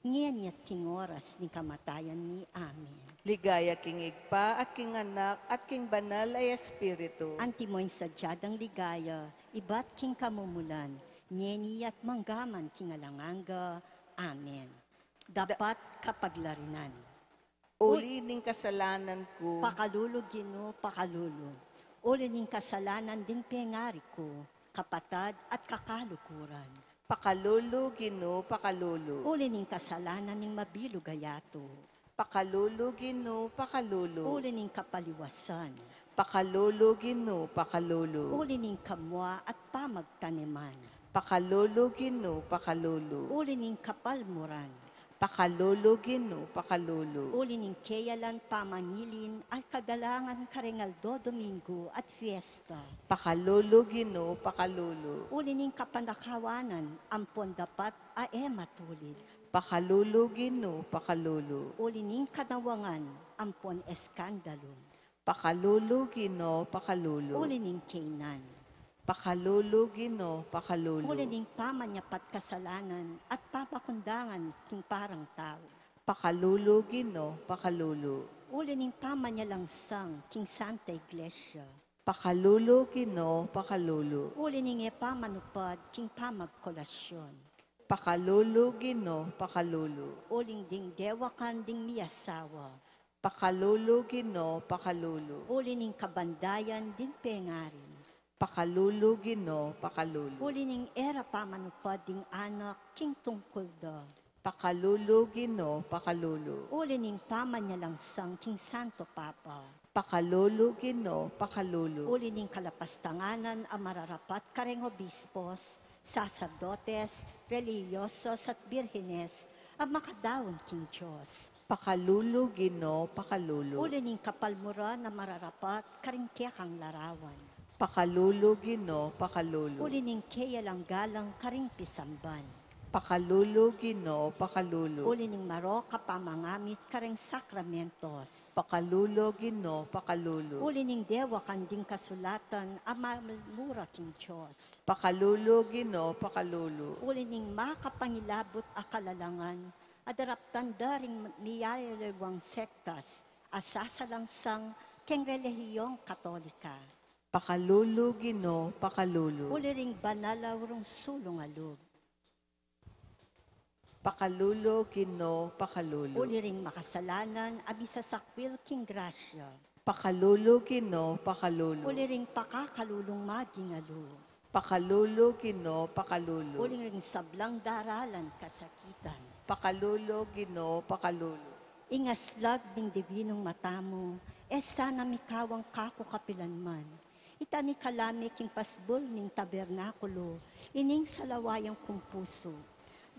ngeni at king oras ning kamatayan mi. Amen. Ligaya king Ibpa, at king Anak, at king Banal a Espiritu. Antimo ing sadya dang ligaya, ibat king kamumulan, ngeni at manggaman king alang angga. Amen. Dapat kapaglarinan. Uli ning kasalanan ku. Pakalulu, Ginu, pakalulu. Uli ning kasalanan ding pengari ku, kapatad at kakaluguran. Pakalulu, Ginu, pakalulu. Uli ning kasalanan ning mabilug a yatu. Pakalulu, Ginu, pakalulu. Uli ning kapaliwasan. Pakalulu, Ginu, pakalulu. Uli ning kamua at pamagtaniman. Pakalulu, Ginu, pakalulu. Uli ning kapalmuran. Pakalulu, Ginu, pakalulu. Uli ning keyalan pamangilin at kagalangan kareng aldo Domingo at fiesta. Pakalulu, Ginu, pakalulu. Uli ning kapanakawanan ampon dapat a e matulid. Pakalulu, Ginu, pakalulu. Uli ning kanawangan ampon eskandalu. Pakalulu, Ginu, pakalulu. Uli ning kaynan. Pakalulu, Ginu, pakalulu. Uli ning pamanyapat kasalanan at pamakundangan king parang tau. Pakalulu, Ginu, pakalulu. Uli ning pamanyalangsang king Santa Iglesia. Pakalulu, Ginu, pakalulu. Uli ning e pamanupad king pamagkolasyon. Pakalulu, Ginu, pakalulu. Uling ding dewakan ding miyasawa. Pakalulu, Ginu, pakalulu. Uli ning kabandayan ding pengari. Pakalulu, Ginu, pakalulu. Uli ning e ra pamanupad ding anak king tungkul da. Pakalulu, Ginu, pakalulu. Uli ning pamanyalangsang king Santo Papa. Pakalulu, Ginu, pakalulu. Uli ning kalapastanganan a mararapat kareng obispos, saserdotes, relihiyosos at birhenes a makadaun king Dios. Pakalulu, Ginu, pakalulu. Uli ning kapalmuran a mararapat karing kekang larawan. Pakalulu, Ginu, pakalulu. Uli ning keyalang galang karing pisamban. Pakalulu, Ginu, pakalulu. Uli ning marok a pamangamit karing sakramentos. Pakalulu, Ginu, pakalulu. Uli ning dewakan ding kasulatan a mamalmura king Dios. Pakalulu, Ginu, pakalulu. Uli ning makapangilabut a kalalangan a daraptan da ring miyayaliwang sektas a sasalangsang keng relihiyong Katolika. Pakalulu, Ginu, pakalulu. Uli ring banal a urung sulung a lub. Pakalulu, Ginu, pakalulu. Uli ring makasalanan a misasakwil king grasya. Pakalulu, Ginu, pakalulu. Uli ring pakakalulung magingalu. Pakalulu, Ginu, pakalulu. Uli ring sablang daralan kasakitan. Pakalulu, Ginu, pakalulu. Ing aslag ning dibinung mata mu, e sana mikawang kaku kapilanman. Itani ka la me king pasbul ning tabernakulu ining salawayang kung pusu.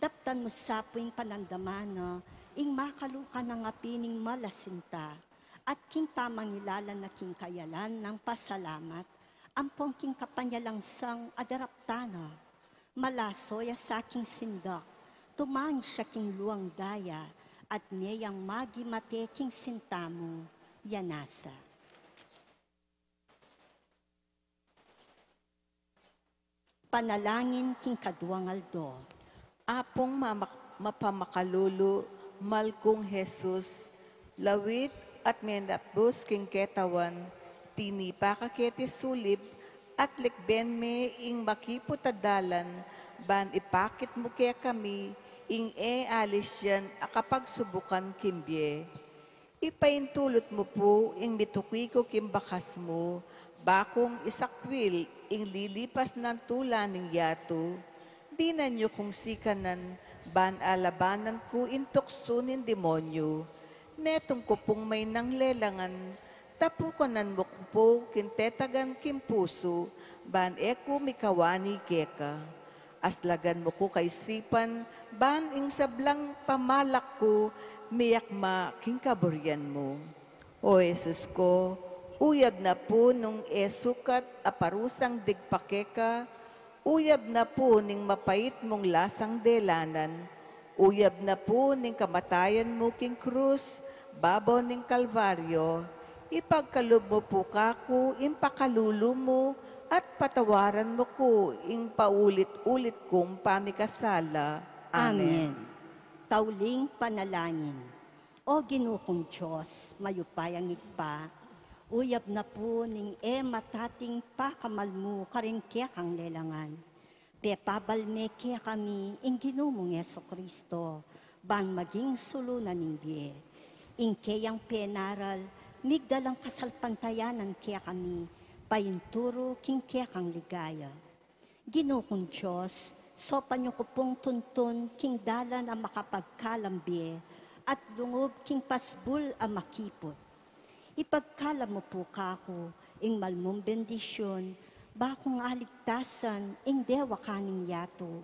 Daptan mu sa pu ing panandaman na ing makaluka nang api ning malasinta, at king pamangilala na king kayalan nang pasalamat, ampon king kapanyalangsang a daraptan na. Malaso ya sa king sindak, tumangis ya king luang daya, at ne yang magimate king sinta mu, ya nasa. Panalangin king kaduang aldo. Apung mama-, mapamakalulu, mal kung Jesus, lawit at menatbus king ketawan, tinipa ka keti sulib, at likben me ing makiput a dalan, ban ipakit mu kekami ing e alisyan a kapagsubukan king bie. Ipaintulut mu pu ing mituki ku king bakas mu, ba kung isakwil ing lilipas nang tula ning yatu. Dinan yu kung sikanan, ban alabanan ku ing tuksu ning demonyu. Metung ku pung mainang lelangan, tapukanan mu ku pu king tetagan king pusu, ban e ku mikawani keka. Aslagan mu ku kaisipan, ban ing sablang pamalak ku, miyakma king kaburian mu. O Jesus ku, uyab na pu nung e sukat a parusang digpa keka, uyab na pu ning mapait mung lasang delanan, uyab na pu ning kamatayan mu king krus, babo ning Kalbaryo, ipagkalub mu pu kaku ing pakalulu mu, at patawaran mu ku ing paulit-ulit kung pamikasala. Amen. Amen. Tauling panalangin. O Ginu kung Dios, mayupayang Ibpa, uyab na pu ning e matating pakamal mu karing kekang lelangan. Pepabal me kekami ing Ginu mung Jesucristo, ban maging sulu na ning bie. Ing keyang penaral, migdalang kasalpantayanan kekami, painturu king kekang ligaya. Ginu kung Dios, saupan yu ku pung tuntun king dalan a makapagkalam bie, at lungub king pasbul a makiput. Ipagkalam mu pu kaku ing malmung bendisyun, ba kung aligtasan ing dewakan ning yatu,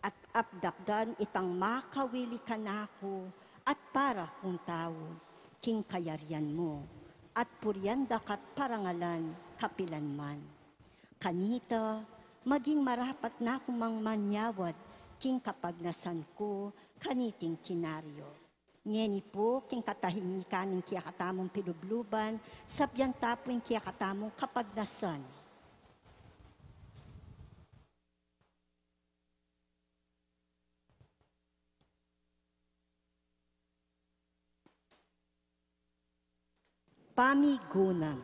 at apdakdan itang makawili kanaku at para kung tau, king kayarian mu, at purian da ka't parangalan kapilanman. Kanita, maging marapat na ku mang manyawad king kapagnasan ku kaniting kinaryo. Ngeni pu, king katahimikan ning kekatamung pilubluban, sabyan ta pu ing kekatamung kapagnasan. Pamigunan.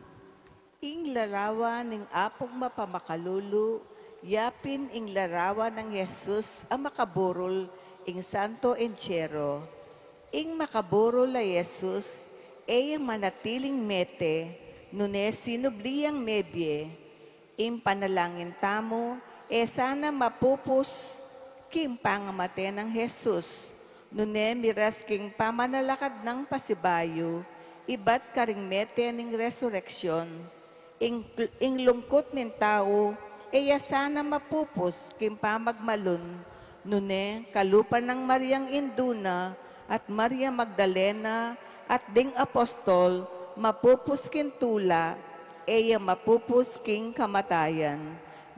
Ing larawan ning Apung mapamakalulu, yapin ing larawan nang Jesus a makaburul ing Santo Entierro. Ing makaburul a Jesus, e ya manatiling mete, nune sinubli yang mebie. Ing panalangin tamu, e sana mapupus king pangamate nang Jesus, nune miras king pamanalakad nang pasibayu, ibat karing mete ning resureksyun. Ing, ing lungkut ning tau, e ya sana mapupus king pamagmalun, nune kalupa nang Mariang indu na, at Maria Magdalena, at ding apostol, mapupus king tula, e ya mapupus king kamatayan,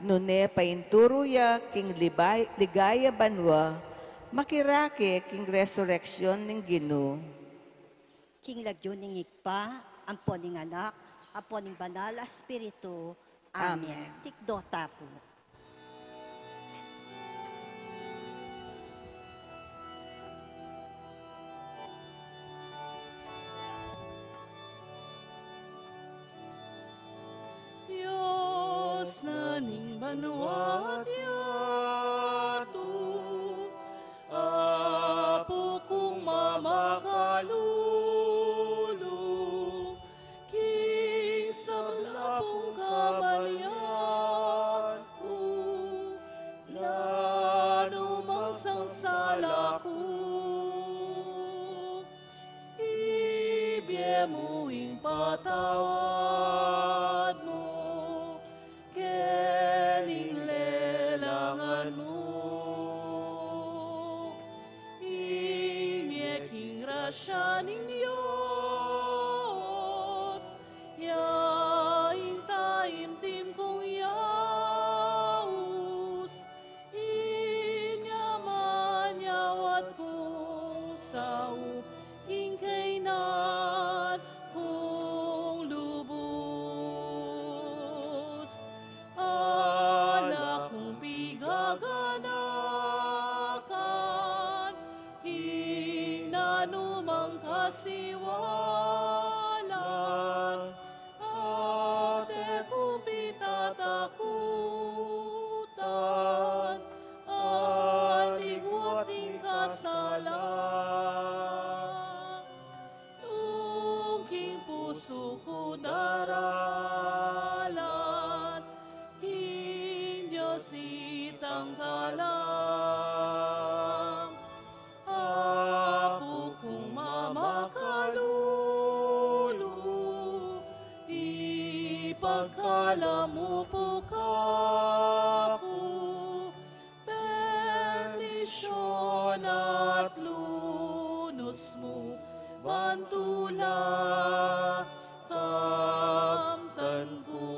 nune painturu ya king libay-, ligaya banua, makirake king resureksyun ning Ginu. King lagyu ning Ibpa, ampo ning Anak, ampo ning Banal a Espiritu. Amen. Amen. Tikdo ta pu. Dios na ning banua at yatu, a Lulu, king sabla pung kabalian ku, nanu mang sangsalang ku, ibie mu ing patawad mu, kening lelangan mu. Ing mie king grasya ning Dios, ya ing taimtim kung yaus, inya manyawad kung saup king kaynan kung lubus. Ala kung pigaganakan, ing nanumang kasiwalan, at e ku pitatakutan, at ligwat ning kasalan. Nung king pusu ku daralan, king Dios itang kalang, Apu kung mamakalulu, ipagkalub mu pu kaku bendisyun at lunus mu, ban tula kamtan ku.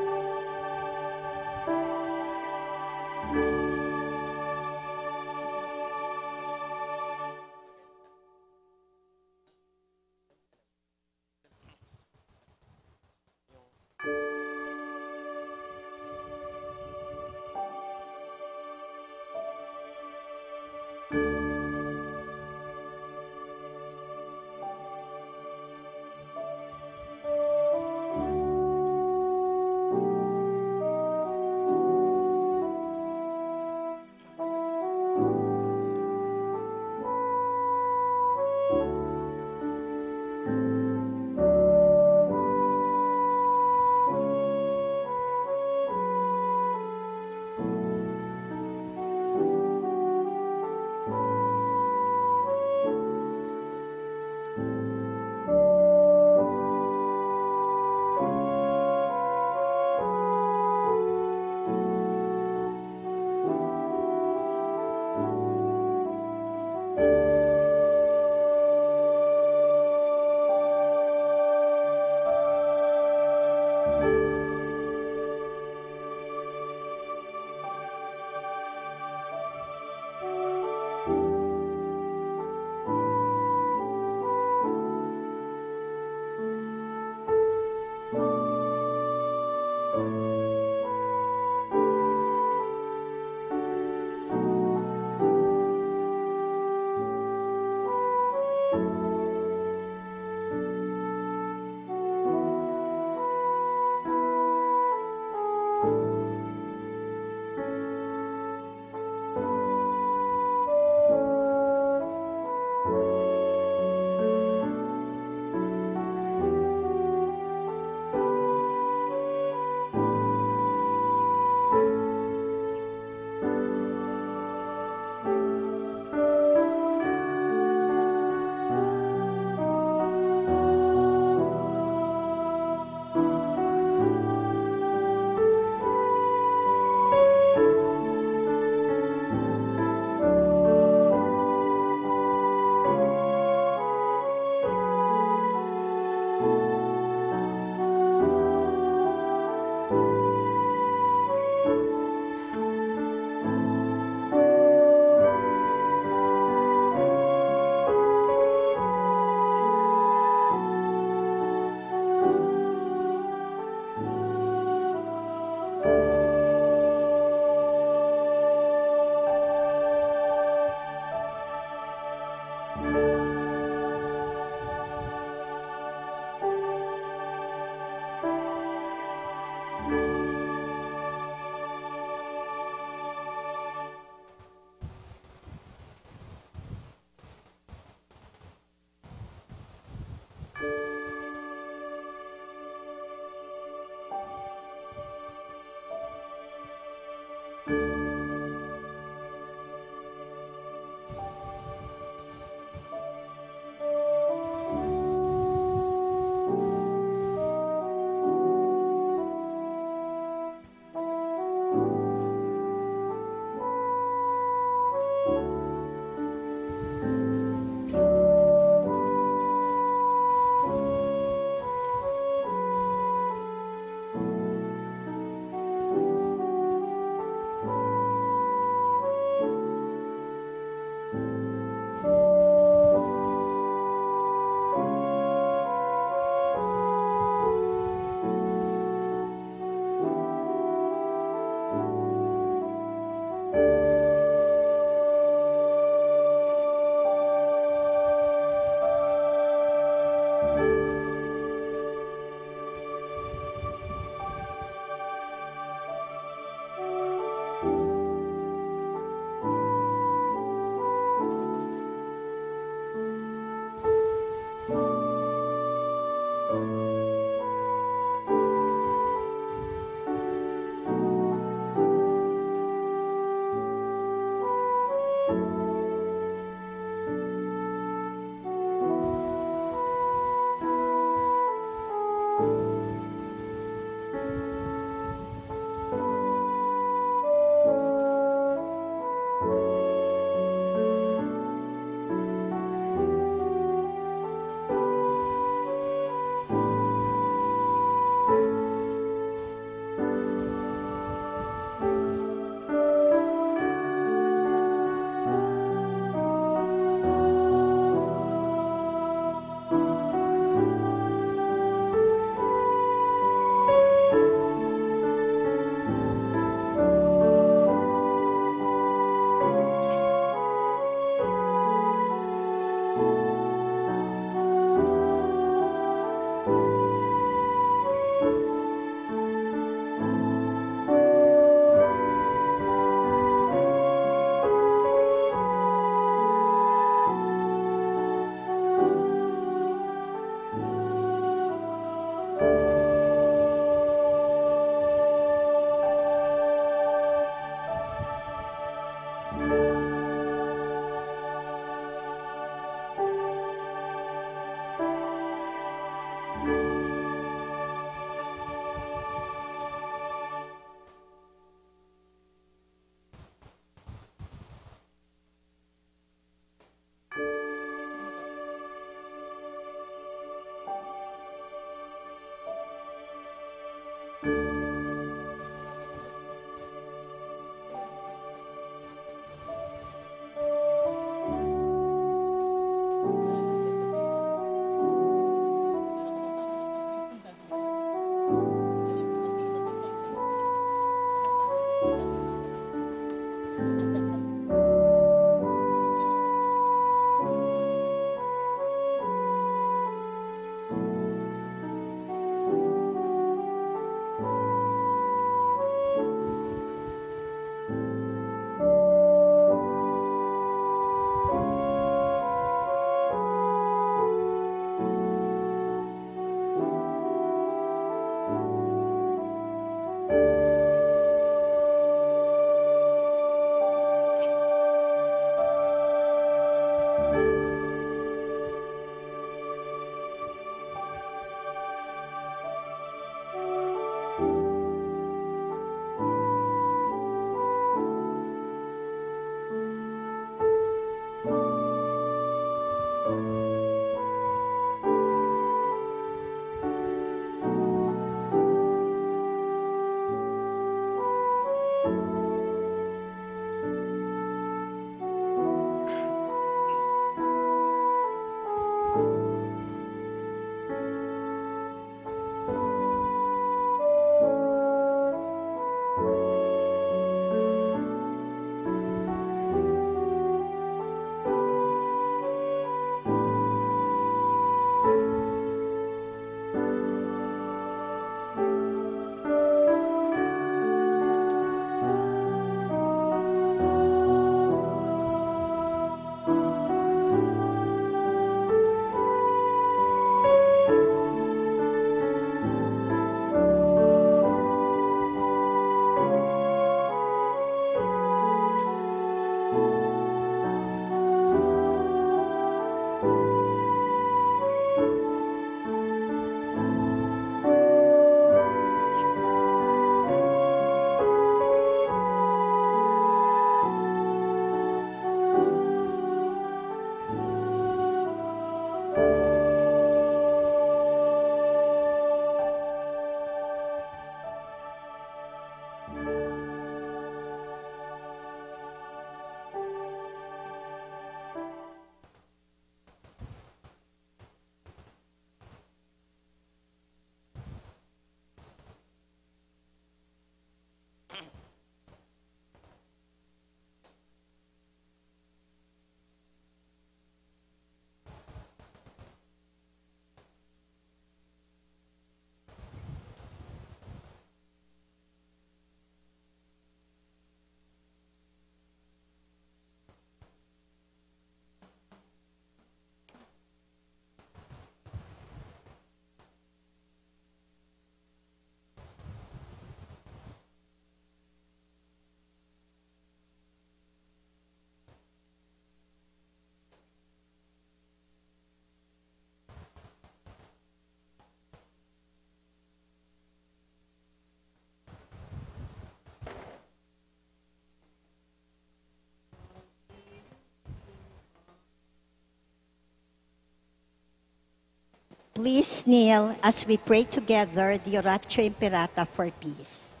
Please kneel as we pray together the Oratio Imperata for peace.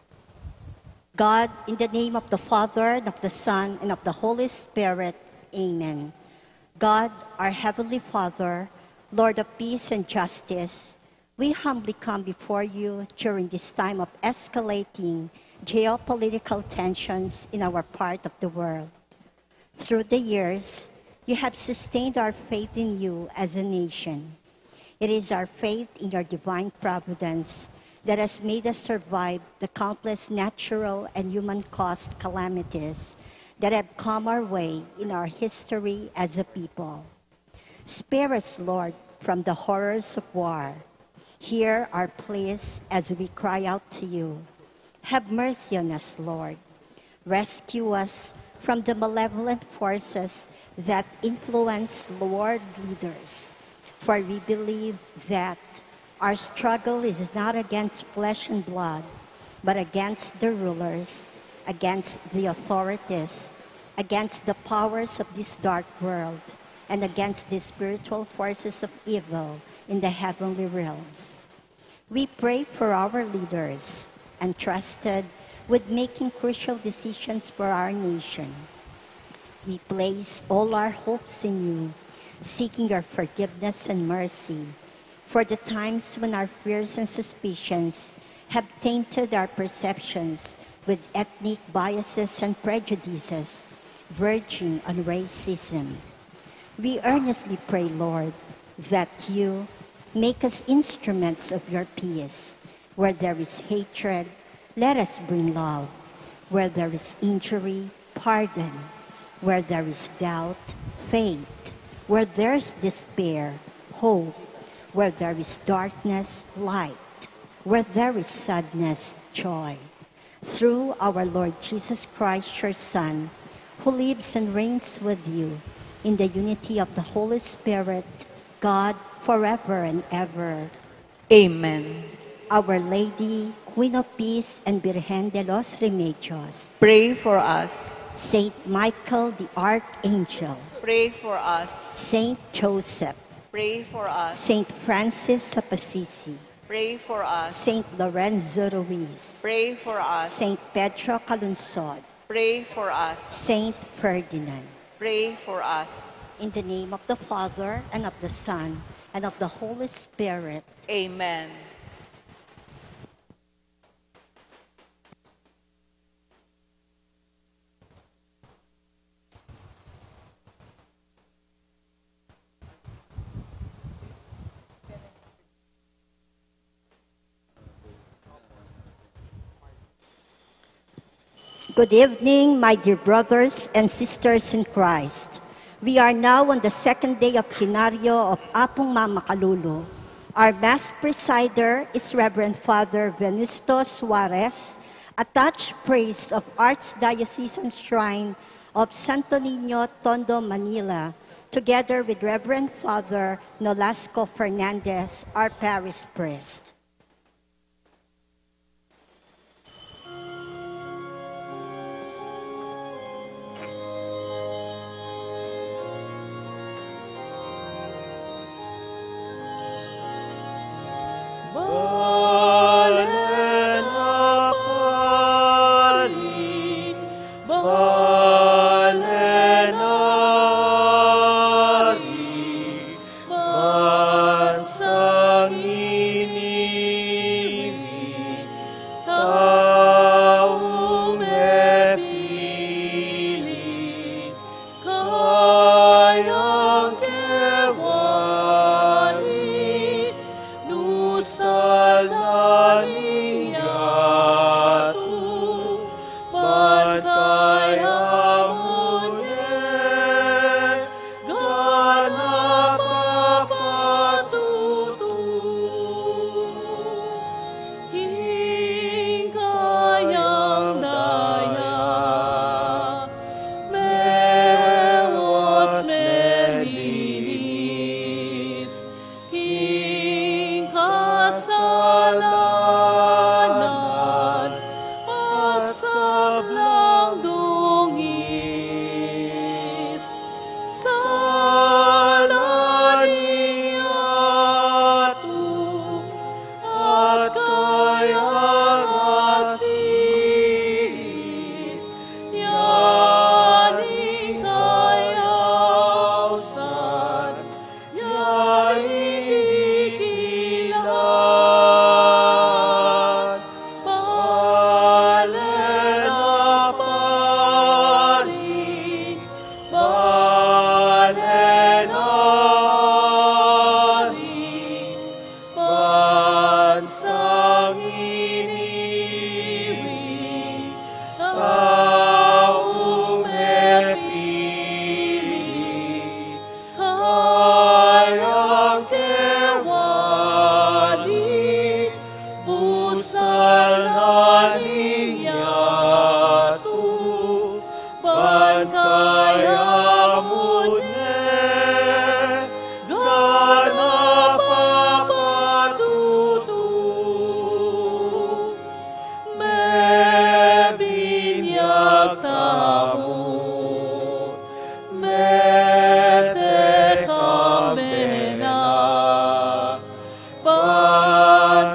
God, in the name of the Father, and of the Son, and of the Holy Spirit, amen. God, our Heavenly Father, Lord of peace and justice, we humbly come before you during this time of escalating geopolitical tensions in our part of the world. Through the years, you have sustained our faith in you as a nation. It is our faith in your divine providence that has made us survive the countless natural and human-caused calamities that have come our way in our history as a people. Spare us, Lord, from the horrors of war. Hear our pleas as we cry out to you. Have mercy on us, Lord. Rescue us from the malevolent forces that influence world leaders. For we believe that our struggle is not against flesh and blood, but against the rulers, against the authorities, against the powers of this dark world, and against the spiritual forces of evil in the heavenly realms. We pray for our leaders, entrusted with making crucial decisions for our nation. We place all our hopes in you, seeking your forgiveness and mercy for the times when our fears and suspicions have tainted our perceptions with ethnic biases and prejudices verging on racism. We earnestly pray, Lord, that you make us instruments of your peace. Where there is hatred, let us bring love. Where there is injury, pardon. Where there is doubt, faith. Where there is despair, hope. Where there is darkness, light. Where there is sadness, joy. Through our Lord Jesus Christ, your Son, who lives and reigns with you in the unity of the Holy Spirit, God, forever and ever. Amen. Our Lady, Queen of Peace and Virgen de los Remedios, pray for us. Saint Michael the Archangel, pray for us. Saint Joseph, pray for us. Saint Francis of Assisi, pray for us. Saint Lorenzo Ruiz, pray for us. Saint Pedro Calungsod, pray for us. Saint Ferdinand, pray for us. In the name of the Father, and of the Son, and of the Holy Spirit. Amen. Good evening, my dear brothers and sisters in Christ. We are now on the second day of Kinaryo of Apung Mama Kalulu. Our Mass presider is Reverend Father Venusto Suarez, attached priest of Archdiocesan Shrine of Santo Niño, Tondo, Manila, together with Reverend Father Nolasco Fernandez, our parish priest. Bansang iniwi, taung mepili, kayang kewali, nusal na ning yatu, ban kayang munye, ganap a patutu, king kayang daya, mewas melinis, king kasalan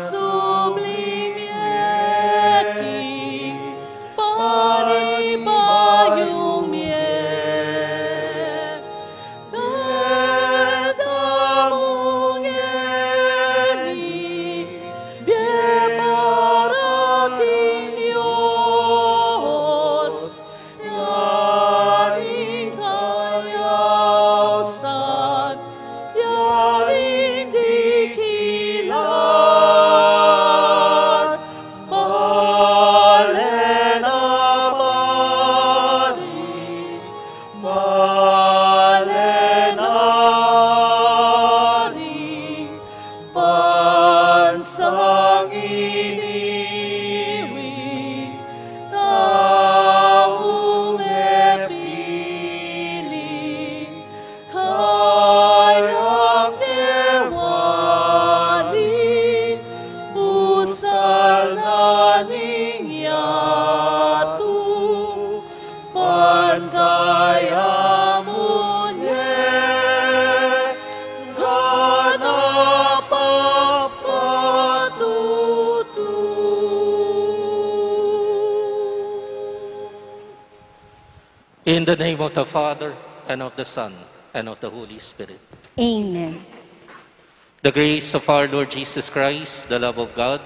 Pansubling mie king panibayung mie, deta mu ngeni bie para king Dios, yaling kayausan, yaling di kilat, bale na pari, bale na ari, bansang iniwi, taung mepili, kayang kewani, pusal na ning yatu, ban kaya mu ne ganap a patutu. In the name of the Father, and of the Son, and of the Holy Spirit. Amen. The grace of our Lord Jesus Christ, the love of God,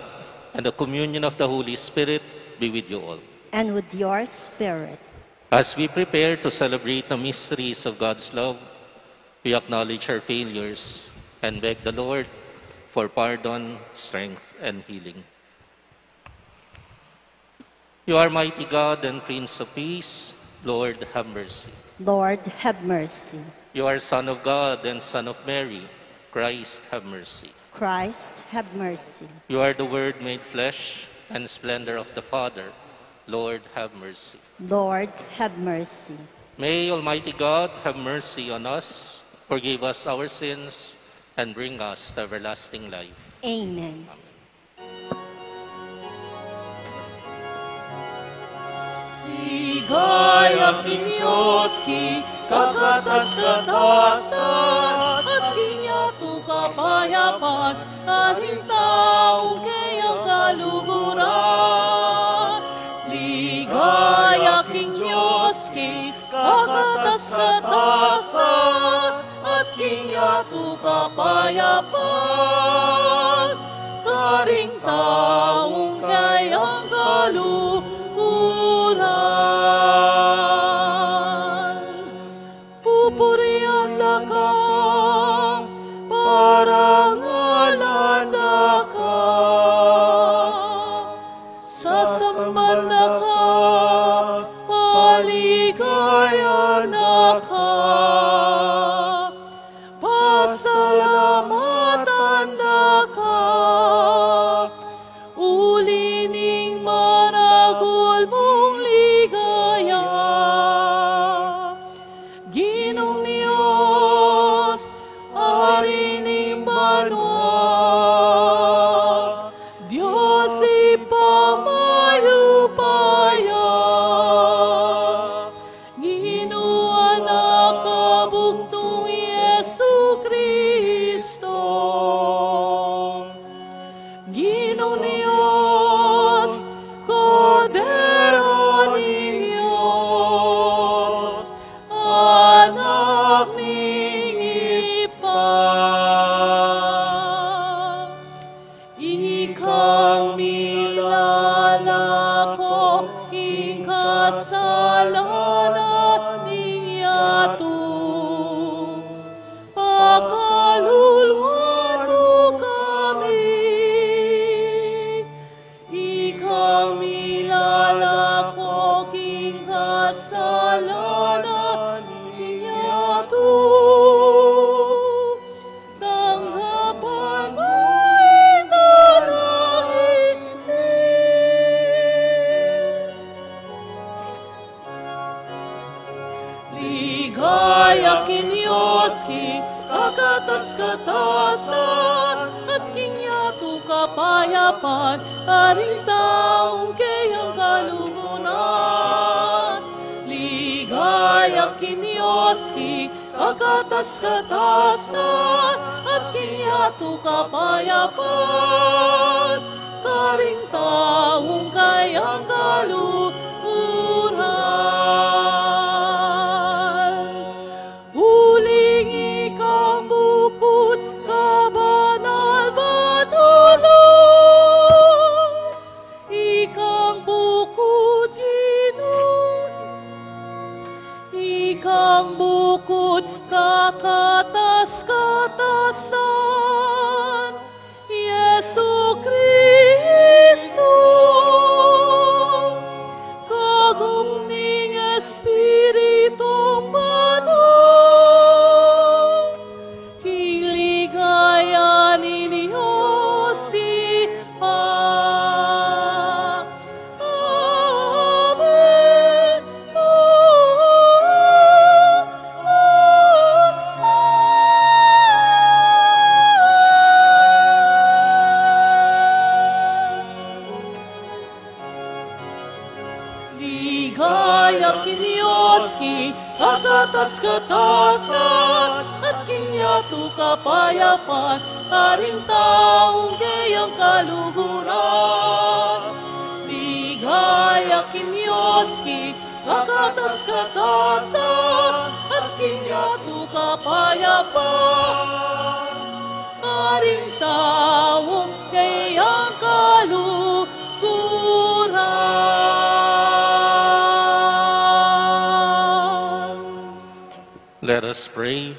and the communion of the Holy Spirit be with you all. And with your spirit. As we prepare to celebrate the mysteries of God's love, we acknowledge our failures and beg the Lord for pardon, strength, and healing. You are mighty God and Prince of Peace. Lord, have mercy. Lord, have mercy. You are Son of God and Son of Mary. Christ, have mercy. Christ, have mercy. You are the Word made flesh and splendor of the Father. Lord, have mercy. Lord, have mercy. May Almighty God have mercy on us, forgive us our sins, and bring us to everlasting life. Amen. Amen. Ligaya king Dios king kakatas-katasan, at king yatu kapayapan, karing taung kayang kaluguran. Ligaya king Dios king kakatas-katasan, at king yatu kapayapan, karing taung kayang kaluguran. Pupurian da ka, parangalan da ka, sasamban da ka, paligayan da ka, pasalamatan da ka, uli ning maragul mung ligaya. Ginung Dios, Ari ning banua, Dios Ibpa mayupaya, Ginu Anak a bugtung i Jesucristo, Ginu Dios, Kordero ning Dios, Anak ning Ibpa. Ikang milalako king kasalanan ning yatu, pakaluluan mu kami. Ikang milalako king kasalanan ning yatu, tanggapan mu ing danain mi. Ligaya king Dios king kakatas-katasan, at king yatu kapayapan, karing taung kayang kaluguran. Ligaya king Dios king Kakatas-katasan at kayang kapayapan, karing taung kayang kaluguran. Uling ikang bukut kabanal-banalan, ikang bukut Ginu, ikang bukut kakatas-katasan, Jesucristo, kagum ning Espiritung Banal, king ligaya ning Dios Ibpa. Amen. Ligaya king Dios Ibpa, kakatas-katasan, at king yatu kapayapan, karing taung kayang kaluguran. Ligaya king Dios Ibpa, kakatas-katasan, at king yatu kapayapan, karing taung kayang kaluguran. Let us pray.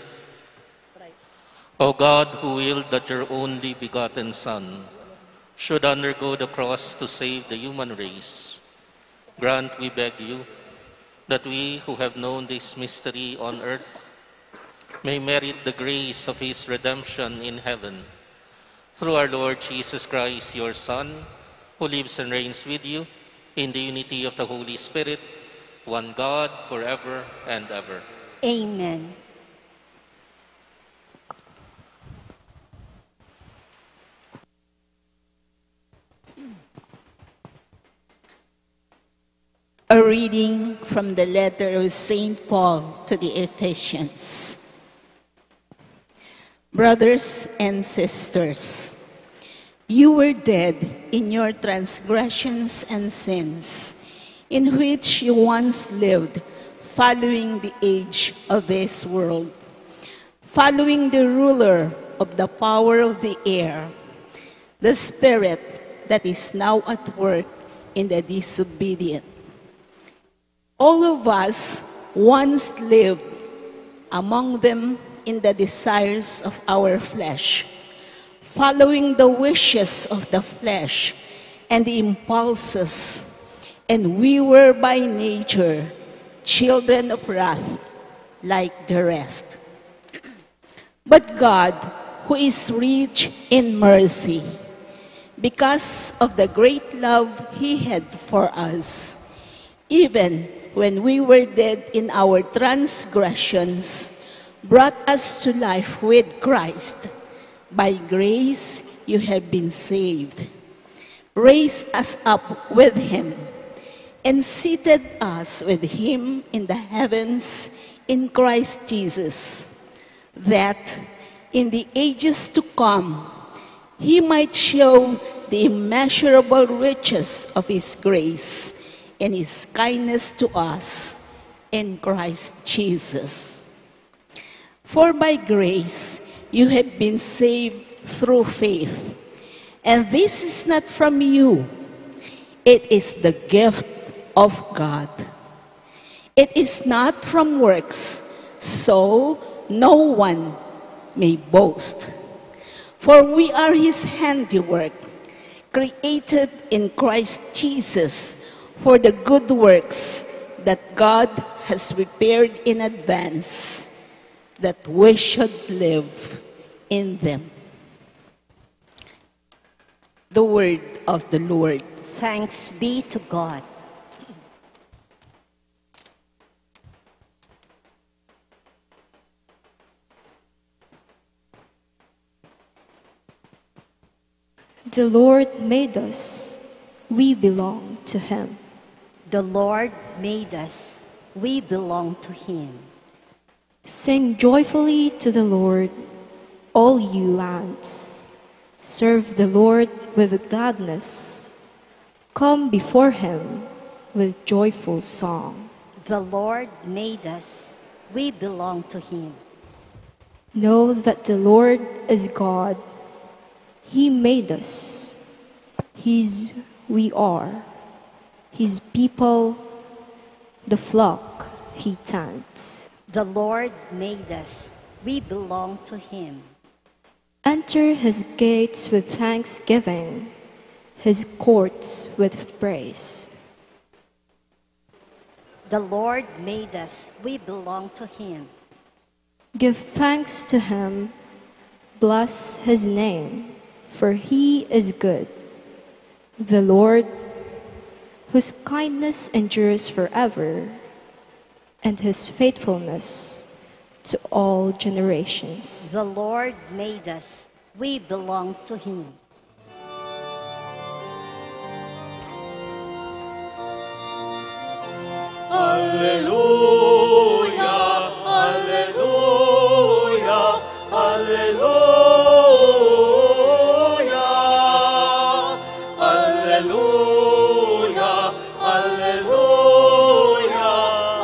O God, who willed that your only begotten Son should undergo the cross to save the human race, grant, we beg you, that we who have known this mystery on earth may merit the grace of his redemption in heaven. Through our Lord Jesus Christ, your Son, who lives and reigns with you in the unity of the Holy Spirit, one God, forever and ever. Amen. A reading from the letter of Saint Paul to the Ephesians. Brothers and sisters, you were dead in your transgressions and sins, in which you once lived, following the age of this world, following the ruler of the power of the air, the spirit that is now at work in the disobedient. All of us once lived among them in the desires of our flesh, following the wishes of the flesh and the impulses, and we were by nature children of wrath like the rest. But God, who is rich in mercy, because of the great love he had for us, even when we were dead in our transgressions, brought us to life with Christ. By grace you have been saved. Raised us up with him and seated us with him in the heavens in Christ Jesus, that in the ages to come he might show the immeasurable riches of his grace and his kindness to us in Christ Jesus. For by grace you have been saved through faith, and this is not from you, it is the gift of God. It is not from works, so no one may boast. For we are his handiwork, created in Christ Jesus for the good works that God has prepared in advance that we should live in them. The word of the Lord. Thanks be to God. The Lord made us. We belong to him. The Lord made us. We belong to him. Sing joyfully to the Lord, all you lands. Serve the Lord with gladness. Come before him with joyful song. The Lord made us. We belong to him. Know that the Lord is God. He made us. His we are. His people, the flock he tends. The Lord made us. We belong to him. Enter his gates with thanksgiving, his courts with praise. The Lord made us. We belong to him. Give thanks to him, bless his name, for he is good. The Lord, whose kindness endures forever, and his faithfulness to all generations. The Lord made us. We belong to him. Alleluia, alleluia, alleluia. Alleluia, alleluia,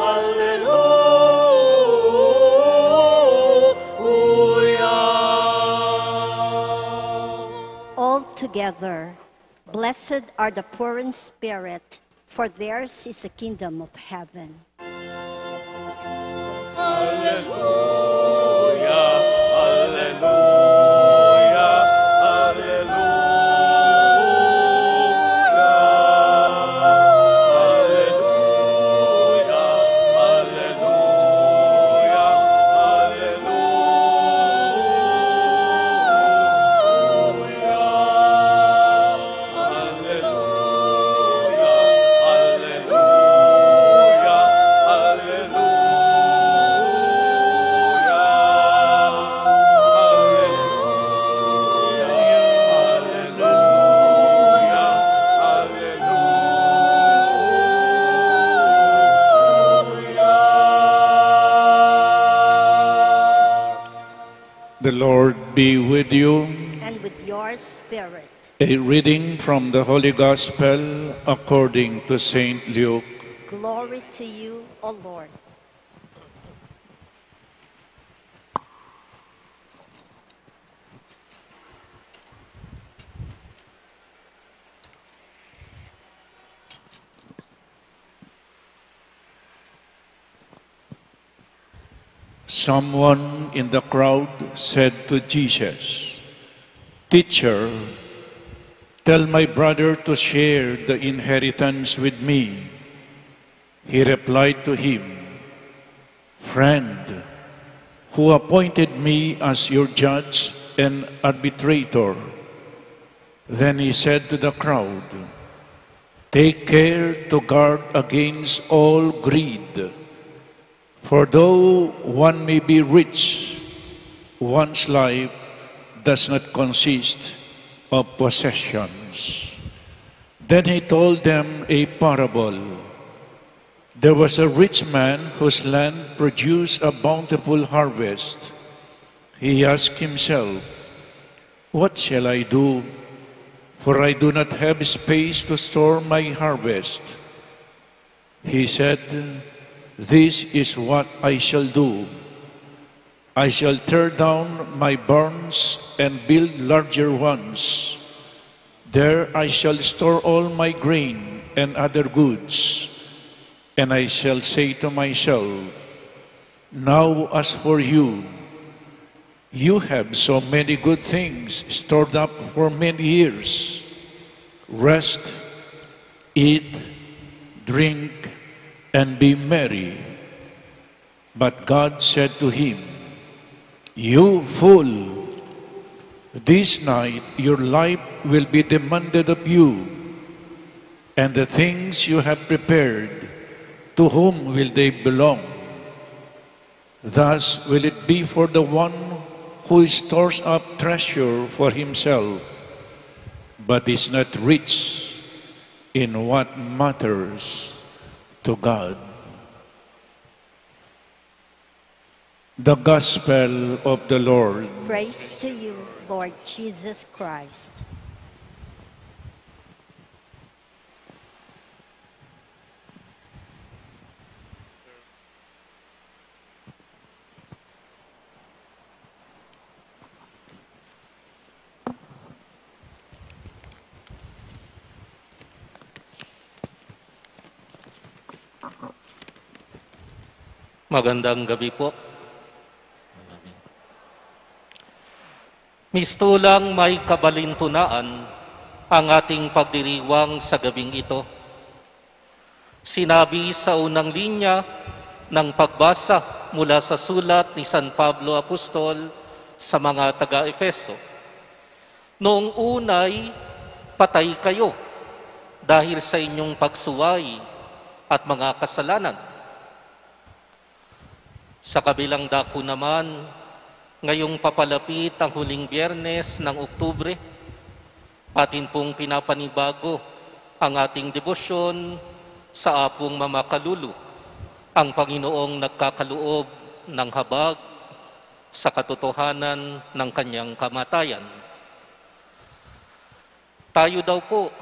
alleluia. All together, blessed are the poor in spirit, for theirs is the kingdom of heaven. Alleluia, alleluia, alleluia. Alleluia, alleluia, alleluia. Alleluia, alleluia, alleluia. Alleluia, alleluia, alleluia. The Lord be with you. And with your spirit. A reading from the Holy Gospel according to Saint Luke. Glory to you, O Lord. Someone in the crowd said to Jesus, "Teacher, tell my brother to share the inheritance with me." He replied to him, "Friend, who appointed me as your judge and arbitrator?" Then he said to the crowd, "Take care to guard against all greed. For though one may be rich, one's life does not consist of possessions." Then he told them a parable. There was a rich man whose land produced a bountiful harvest. He asked himself, "What shall I do? For I do not have space to store my harvest." He said, "This is what I shall do. I shall tear down my barns and build larger ones. There I shall store all my grain and other goods. And I shall say to myself, 'Now as for you, you have so many good things stored up for many years. Rest, eat, drink, and be merry.'" But God said to him, "You fool, this night your life will be demanded of you, and the things you have prepared, to whom will they belong?" Thus will it be for the one who stores up treasure for himself, but is not rich in what matters to God. The Gospel of the Lord. Praise to you, Lord Jesus Christ. Magandang gabi po. Mistulang may kabalintunaan ang ating pagdiriwang sa gabing ito. Sinabi sa unang linya ng pagbasa mula sa sulat ni San Pablo Apostol sa mga taga-Efeso, "Noong unay patay kayo dahil sa inyong pagsuway at mga kasalanan." Sa kabilang dako naman, ngayong papalapit ang huling Biyernes ng Oktubre, atin pong pinapanibago ang ating debosyon sa Apung Mamakalulu, ang Panginoong nagkakaloob ng habag sa katotohanan ng kanyang kamatayan. Tayo daw po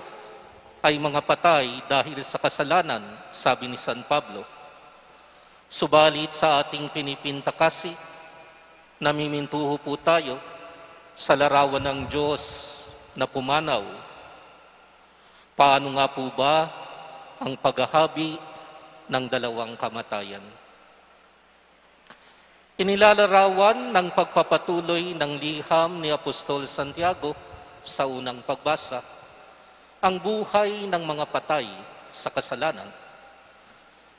ay mga patay dahil sa kasalanan, sabi ni San Pablo. Subalit sa ating pinipinta kasi, namimintuho po tayo sa larawan ng Diyos na pumanaw. Paano nga po ba ang paghahabi ng dalawang kamatayan? Inilalarawan ng pagpapatuloy ng liham ni Apostol Santiago sa unang pagbasa ang buhay ng mga patay sa kasalanan.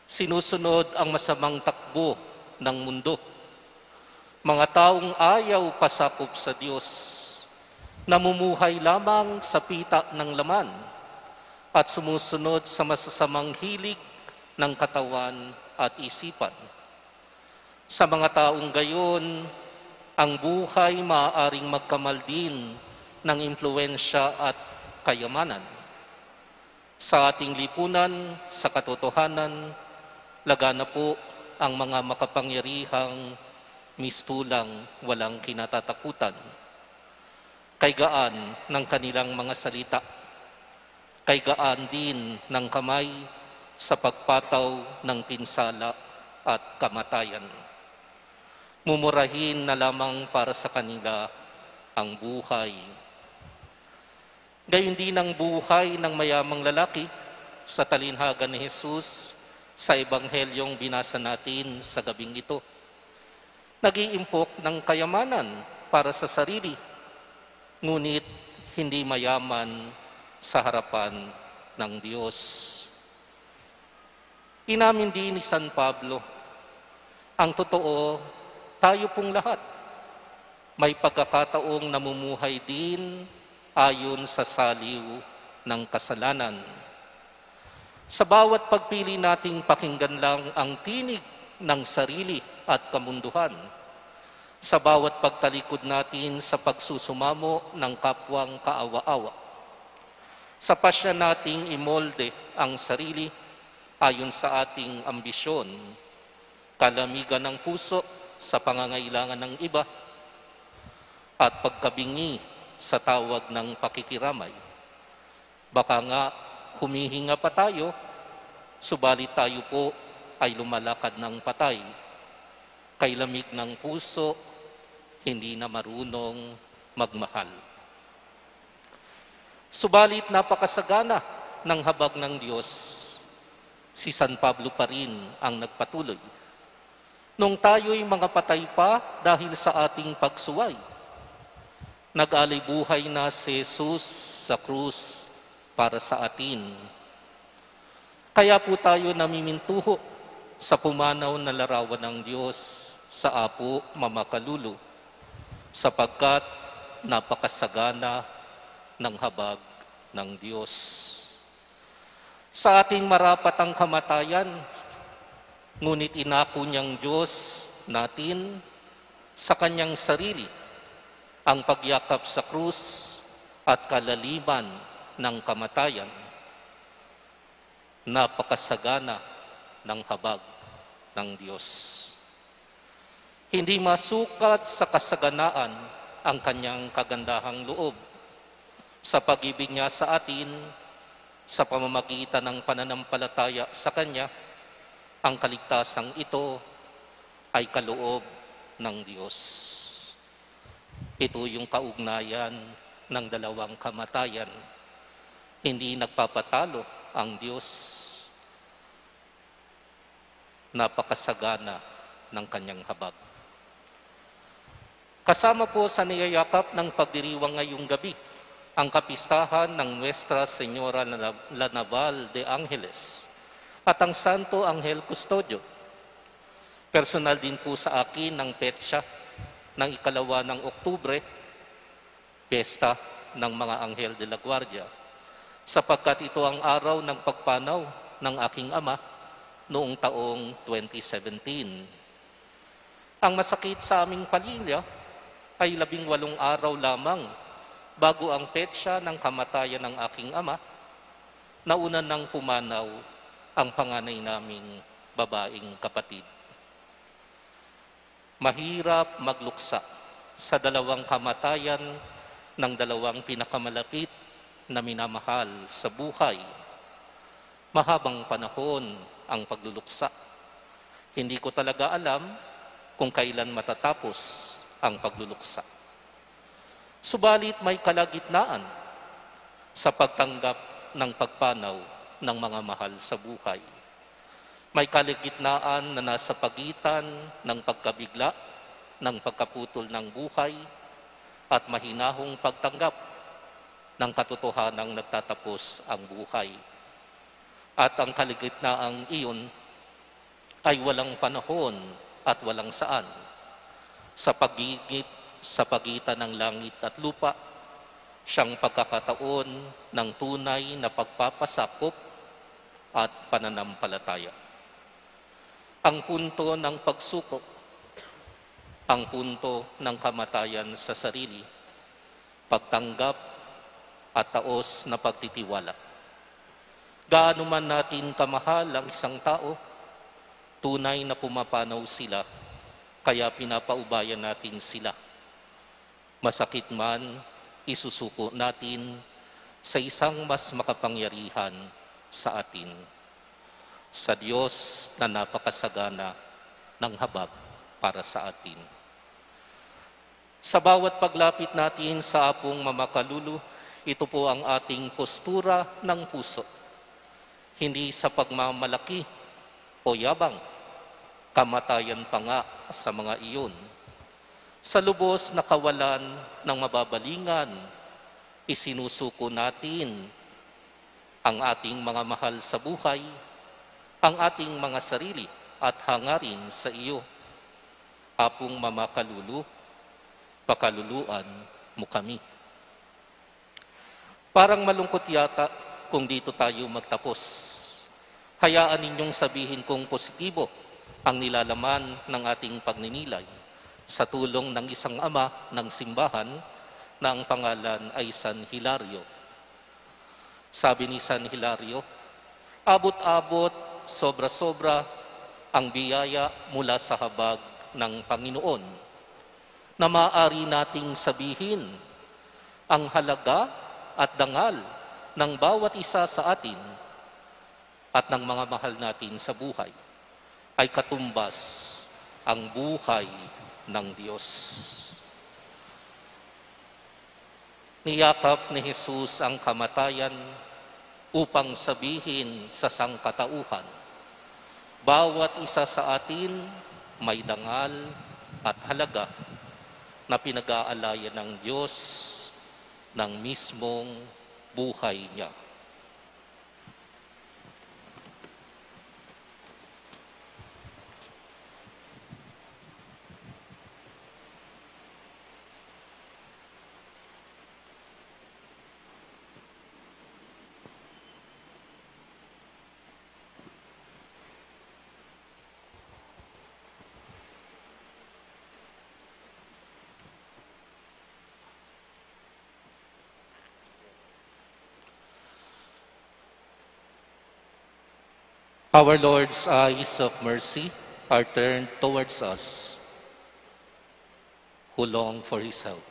Sinusunod ang masamang takbo ng mundo. Mga taong ayaw pasakop sa Diyos, namumuhay lamang sa pita ng laman at sumusunod sa masasamang hilig ng katawan at isipan. Sa mga taong gayon, ang buhay maaaring magkamal din ng impluwensya at kayamanan. Sa ating lipunan, sa katotohanan, laganap po ang mga makapangyarihang mistulang walang kinatatakutan. Kaigaan ng kanilang mga salita, kaigaan din ng kamay sa pagpataw ng pinsala at kamatayan. Mumurahin na lamang para sa kanila ang buhay. Gayon din ang buhay ng mayamang lalaki sa talinhaga ni Jesus sa Ebanghelyong binasa natin sa gabing ito. Nag-iimpok ng kayamanan para sa sarili, ngunit hindi mayaman sa harapan ng Diyos. Inamin din ni San Pablo, ang totoo, tayo pong lahat may pagkakataong namumuhay din ayon sa saliw ng kasalanan. Sa bawat pagpili nating pakinggan lang ang tinig ng sarili at kamunduhan, sa bawat pagtalikod natin sa pagsusumamo ng kapwang kaawa-awa, sa pasya nating imolde ang sarili ayon sa ating ambisyon, kalamigan ng puso sa pangangailangan ng iba, at pagkabingi sa tawag ng pakikiramay. Baka nga humihinga pa tayo, subalit tayo po ay lumalakad ng patay. Kay lamig ng puso, hindi na marunong magmahal. Subalit napakasagana ng habag ng Diyos. Si San Pablo pa rin ang nagpatuloy. Nung tayo'y mga patay pa dahil sa ating pagsuway, nag-alay buhay na si Jesus sa krus para sa atin. Kaya po tayo namimintuho sa pumanaw na larawan ng Diyos sa Apo Mamakalulu, sapagkat napakasagana ng habag ng Diyos. Sa ating marapat ang kamatayan, ngunit inako niyang Diyos natin sa kanyang sarili ang pagyakap sa krus at kalaliman ng kamatayan. Napakasagana ng habag ng Diyos. Hindi masukat sa kasaganaan ang kanyang kagandahang loob. Sa pag-ibig niya sa atin, sa pamamagitan ng pananampalataya sa kanya, ang kaligtasang ito ay kaloob ng Diyos. Ito yung kaugnayan ng dalawang kamatayan. Hindi nagpapatalo ang Diyos. Napakasagana ng kanyang habag. Kasama po sa niyayakap ng pagdiriwang ngayong gabi ang kapistahan ng Nuestra Señora La, La Naval de Angeles at ang Santo Angel Custodio. Personal din po sa akin ang petsa ng ikalawa ng Oktubre, piyesta ng mga Anghel de la Guardia, sapagkat ito ang araw ng pagpanaw ng aking ama noong taong twenty seventeen. Ang masakit sa aming pamilya ay labing walong araw lamang bago ang petsa ng kamatayan ng aking ama, nauna nang pumanaw ang panganay naming babaeng kapatid. Mahirap magluksa sa dalawang kamatayan ng dalawang pinakamalapit na minamahal sa buhay. Mahabang panahon ang pagluluksa. Hindi ko talaga alam kung kailan matatapos ang pagluluksa. Subalit may kalagitnaan sa pagtanggap ng pagpanaw ng mga mahal sa buhay. May kalagitnaan na nasa pagitan ng pagkabigla, ng pagkaputol ng buhay, at mahinahong pagtanggap ng katotohanang nagtatapos ang buhay. At ang kalagitnaang iyon ay walang panahon at walang saan. Sa pagigit, sa pagitan ng langit at lupa, siyang pagkakataon ng tunay na pagpapasakop at pananampalataya. Ang punto ng pagsuko, ang punto ng kamatayan sa sarili, pagtanggap at taos na pagtitiwala. Gaano man natin kamahal ang isang tao, tunay na pumapanaw sila, kaya pinapaubayan natin sila. Masakit man, isusuko natin sa isang mas makapangyarihan sa atin, sa Diyos na napakasagana ng habag para sa atin. Sa bawat paglapit natin sa Apung Mamakalulu, ito po ang ating postura ng puso. Hindi sa pagmamalaki o yabang, kamatayan pa nga sa mga iyon. Sa lubos na kawalan ng mababalingan, isinusuko natin ang ating mga mahal sa buhay, ang ating mga sarili at hangarin sa iyo. Apung Mamakalulu, pakaluluan mo kami. Parang malungkot yata kung dito tayo magtapos. Hayaan ninyong sabihin kong positibo ang nilalaman ng ating pagninilay sa tulong ng isang ama ng simbahan na ang pangalan ay San Hilario. Sabi ni San Hilario, "Abot-abot, sobra-sobra ang biyaya mula sa habag ng Panginoon na maaari nating sabihin ang halaga at dangal ng bawat isa sa atin at ng mga mahal natin sa buhay ay katumbas ang buhay ng Diyos." Niyakap ni Jesus ang kamatayan upang sabihin sa sangkatauhan, bawat isa sa atin may dangal at halaga na pinag-aalayan ng Diyos ng mismong buhay niya. Our Lord's eyes of mercy are turned towards us. who long for his help.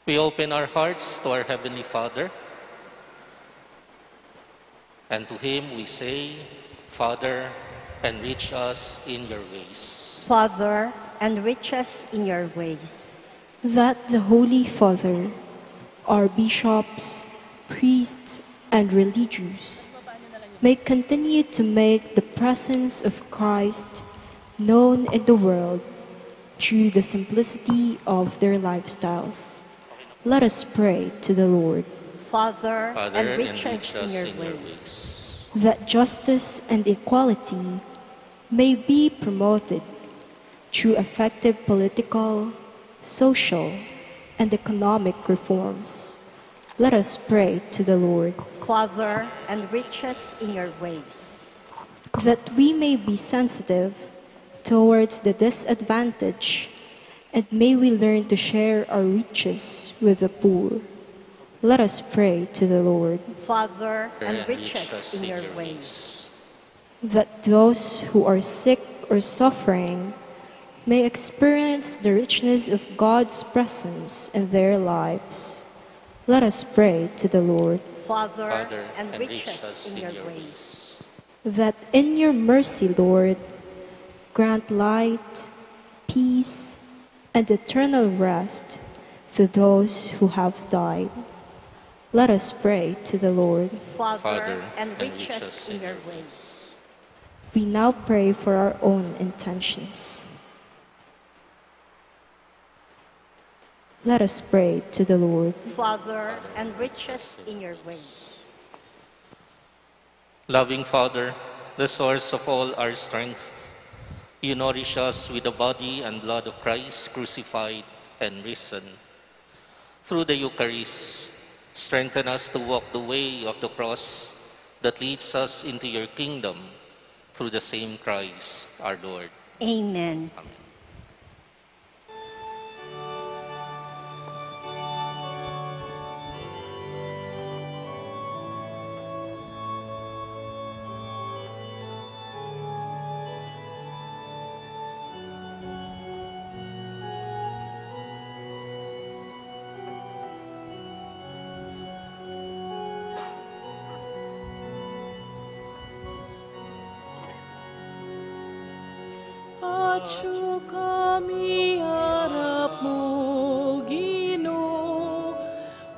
We open our hearts to our Heavenly Father, and to him we say, "Father, enrich us in your ways." Father, enrich us in your ways. That the Holy Father, our bishops, priests, and religious may continue to make the presence of Christ known in the world through the simplicity of their lifestyles. Let us pray to the Lord. Father, Father, enrich us in your ways. That justice and equality may be promoted through effective political, social, and economic reforms. Let us pray to the Lord. Father, enrich us in your ways. That we may be sensitive towards the disadvantaged, and may we learn to share our riches with the poor. Let us pray to the Lord. Father, enrich us in your ways. That those who are sick or suffering may experience the richness of God's presence in their lives. Let us pray to the Lord. Father, enrich us in your ways. That in your mercy, Lord, grant light, peace, and eternal rest to those who have died. Let us pray to the Lord. Father, enrich us in your ways. We now pray for our own intentions. Let us pray to the Lord. Father, enrich us in your ways. Loving Father, the source of all our strength, you nourish us with the body and blood of Christ crucified and risen. Through the Eucharist, strengthen us to walk the way of the cross that leads us into your kingdom, through the same Christ our Lord. Amen. Amen. Atyu kami king arap mu, Ginu,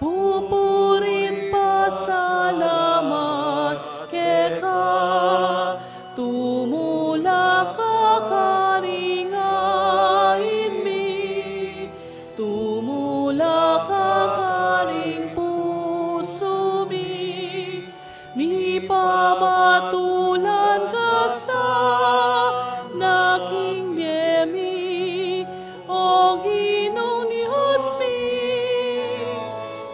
pupurian, pasalamat keka, tumulak ka karing ain mi, tumulak ka karing pusu mi, mipamatulan ka sana king bie mi, O Ginung Dios mi.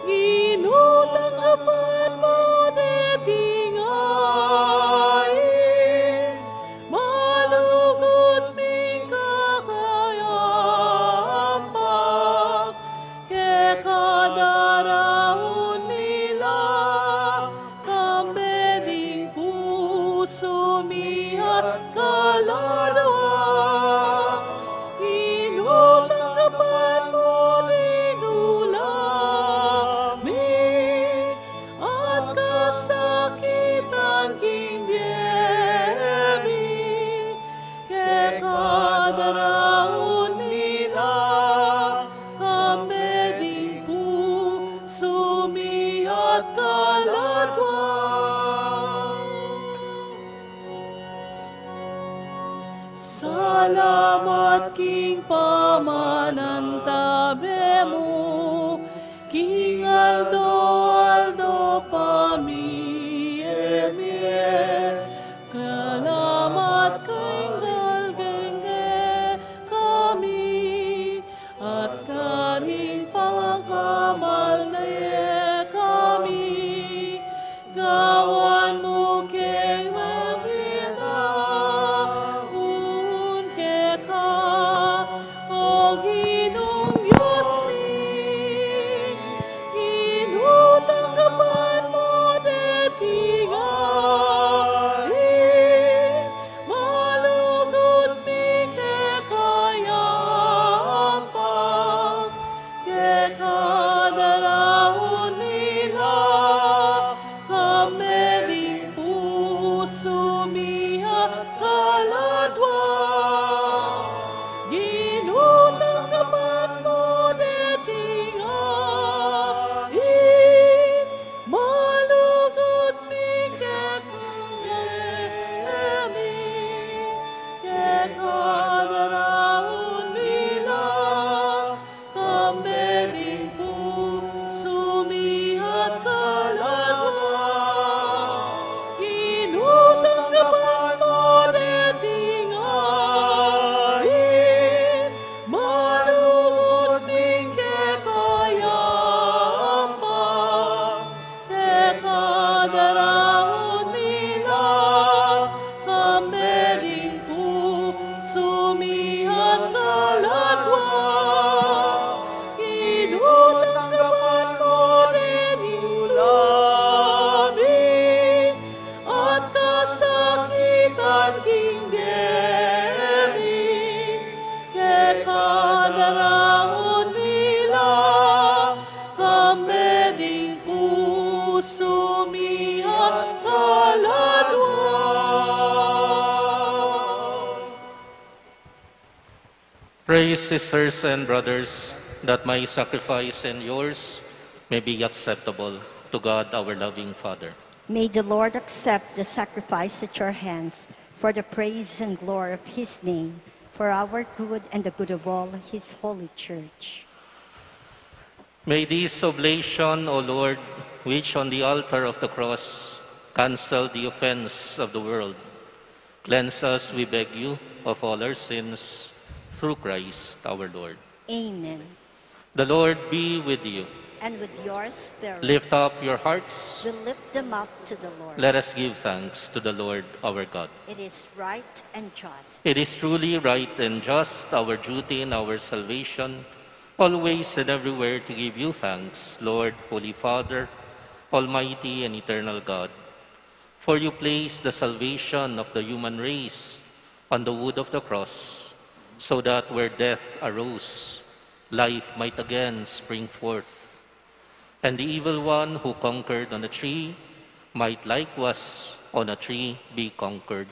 Ginu, tanggapan mu deting ain, malugud ming kakayapan, keka daraun mi la, kambe ding pusu mi at kaladwa. Ginu, tanggapan mu ding dula mi, at kasakitan king bie mi, keka daraun mi la, kambe ding pusu mi at kaladwa. Salamat king pamanantabe mu king aldo-aldo pamimie mi. Salamat king galgenge kami at karing pangakamal ne kami. Gawan mu keng makitaun keka, O Ginung Dios mi. Ginu, Pray, sisters and brothers, that my sacrifice and yours may be acceptable to God, our loving Father. May the Lord accept the sacrifice at your hands for the praise and glory of his name, for our good and the good of all his holy church. May this oblation, O Lord, which on the altar of the cross canceled the offense of the world, cleanse us, we beg you, of all our sins, through Christ our Lord. Amen. The Lord be with you. And with your spirit. Lift up your hearts. We lift them up to the Lord. Let us give thanks to the Lord our God. It is right and just. It is truly right and just, our duty and our salvation, always and everywhere to give you thanks, Lord, Holy Father, Almighty and eternal God. For you placed the salvation of the human race on the wood of the cross, so that where death arose, life might again spring forth. And the evil one who conquered on a tree might likewise on a tree be conquered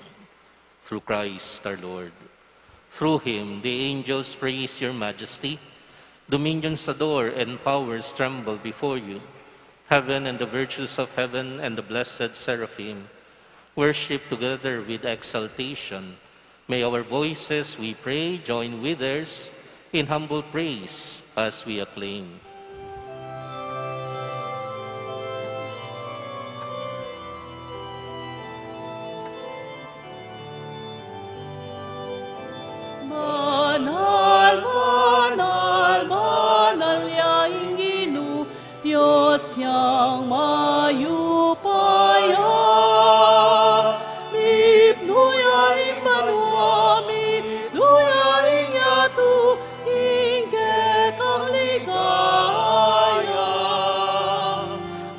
through Christ our Lord. Through him, the angels praise your majesty, dominions adore, and powers tremble before you. Heaven and the virtues of heaven and the blessed seraphim worship together with exaltation. May our voices, we pray, join with theirs in humble praise as we acclaim. Banal, banal, banal ya ing Ginu, Dios yang mayupaya. Mitmu ya ing banua, mitmu ya ing yatu, ing kekang ligaya.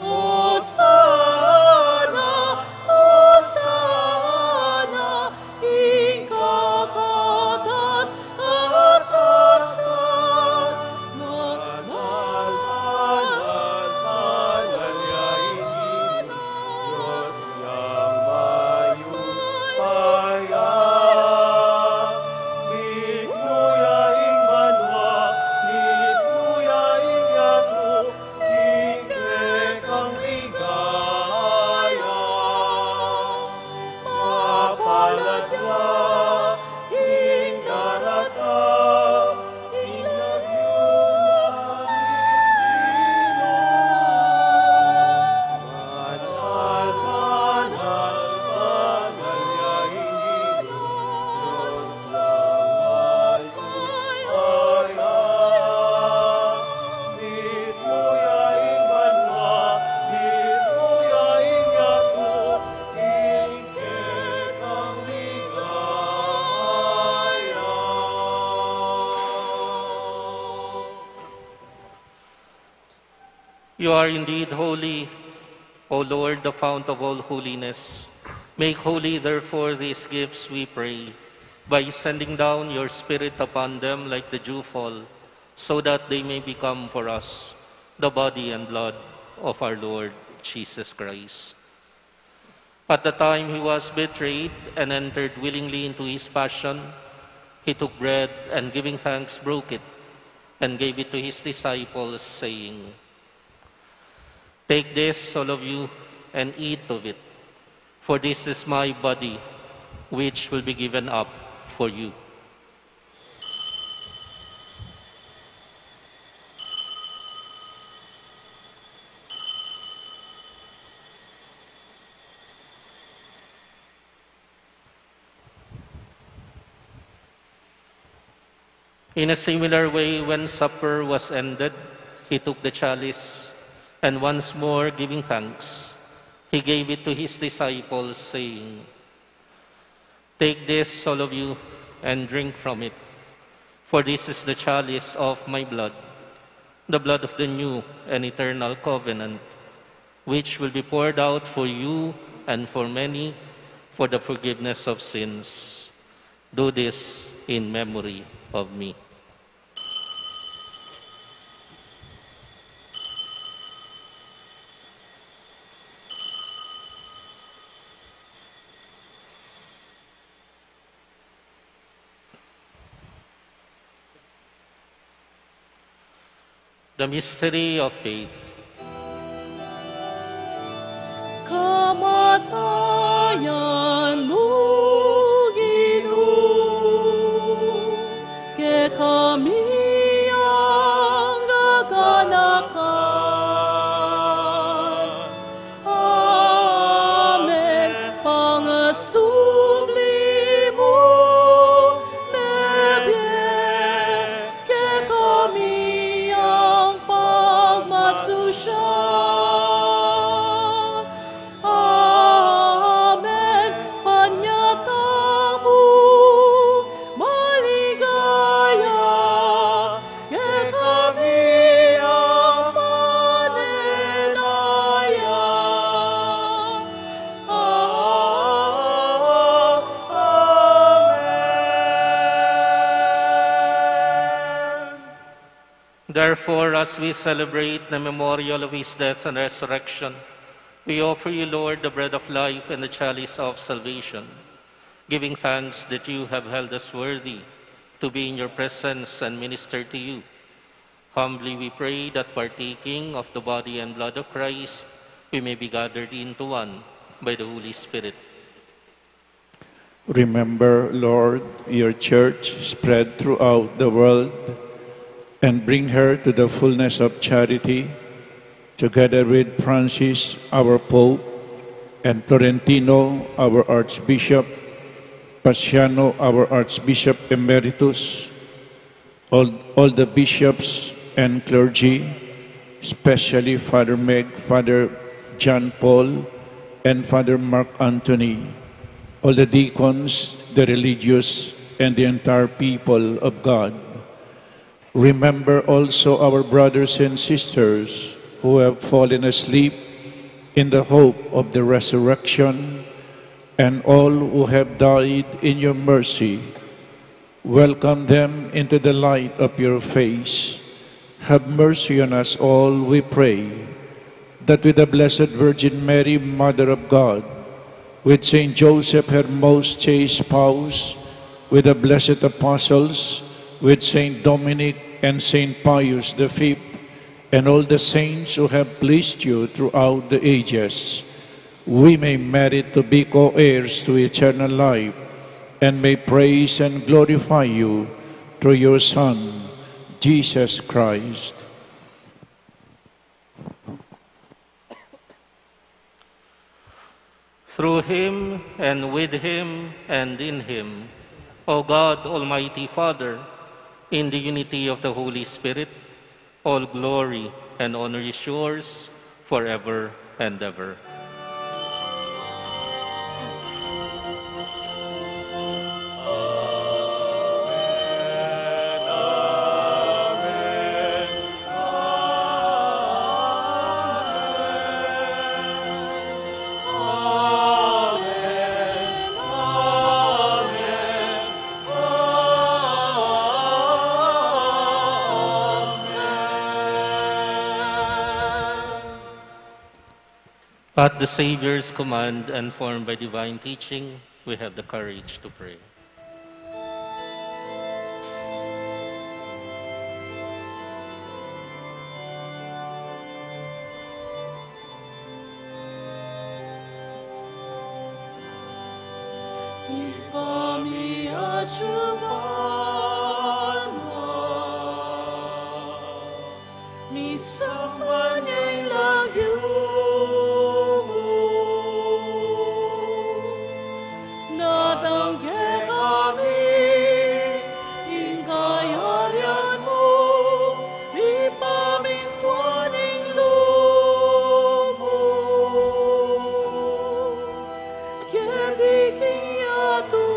Osana, Osana, ing kakatas-atasan. Banal, banal, banal ya ing Ginu, Dios yang mayupaya. Mitmu ya ing banua, mitmu ya ing yatu, ing kekang ligaya. Mapalad ya ing daratang, ing lagyu na ing minum. Banal, banal, banal ya ing Ginu, Dios yang mayupaya. Mitmu ya ing banua, mitmu ya ing yatu, ing kekang ligaya. You are indeed holy, O Lord, the fount of all holiness. Make holy, therefore, these gifts, we pray, by sending down your Spirit upon them like the dewfall, so that they may become for us the body and blood of our Lord Jesus Christ. At the time he was betrayed and entered willingly into his passion, he took bread and, giving thanks, broke it and gave it to his disciples, saying, "Take this, all of you, and eat of it, for this is my body, which will be given up for you." In a similar way, when supper was ended, he took the chalice, and once more giving thanks, he gave it to his disciples, saying, "Take this, all of you, and drink from it, for this is the chalice of my blood, the blood of the new and eternal covenant, which will be poured out for you and for many for the forgiveness of sins. Do this in memory of me." The mystery of faith. Kamatayan mu, Ginu, kekami yang gaganakan. Amen. Pangasubli mu, mebie kekami yang pagmasusyan. Amen. Panyatang mu, maligaya, kekami yang manenaya. Amen. Therefore, as we celebrate the memorial of his death and resurrection, we offer you, Lord, the bread of life and the chalice of salvation, giving thanks that you have held us worthy to be in your presence and minister to you. Humbly we pray that, partaking of the body and blood of Christ, we may be gathered into one by the Holy Spirit. Remember, Lord, your church spread throughout the world, and bring her to the fullness of charity, together with Francis, our Pope, and Florentino, our Archbishop, Paciano, our Archbishop Emeritus, all, all the bishops and clergy, especially Father Meg, Father John Paul, and Father Mark Anthony, all the deacons, the religious, and the entire people of God. Remember also our brothers and sisters who have fallen asleep in the hope of the resurrection, and all who have died in your mercy. Welcome them into the light of your face. Have mercy on us all, we pray, that with the Blessed Virgin Mary, Mother of God, with Saint Joseph, her most chaste spouse, with the blessed apostles, with Saint Dominic and Saint Pius the Fifth, and all the saints who have pleased you throughout the ages, we may merit to be co-heirs to eternal life, and may praise and glorify you through your Son, Jesus Christ. Through him, and with him, and in him, O God, Almighty Father, in the unity of the Holy Spirit, all glory and honor is yours forever and ever. At the Savior's command and formed by divine teaching, we have the courage to pray. Ibpa mi, atiu ka banua, misamban ya ing lagyu mu, datang kekami ing kayarian mu, mipamintuan ing lub mu keti king atua,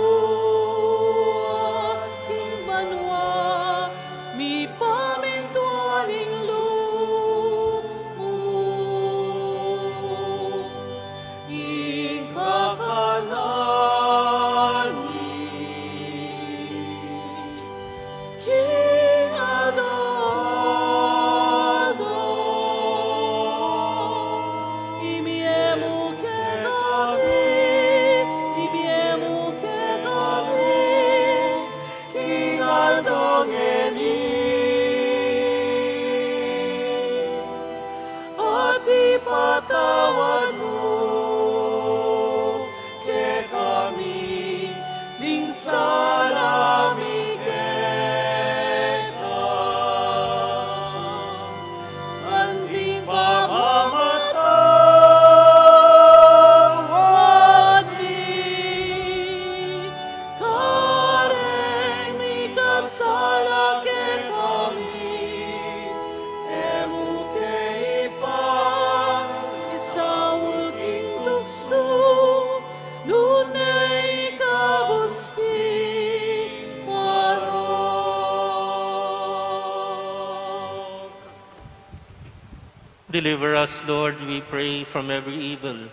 Deliver us, Lord, we pray, from every evil.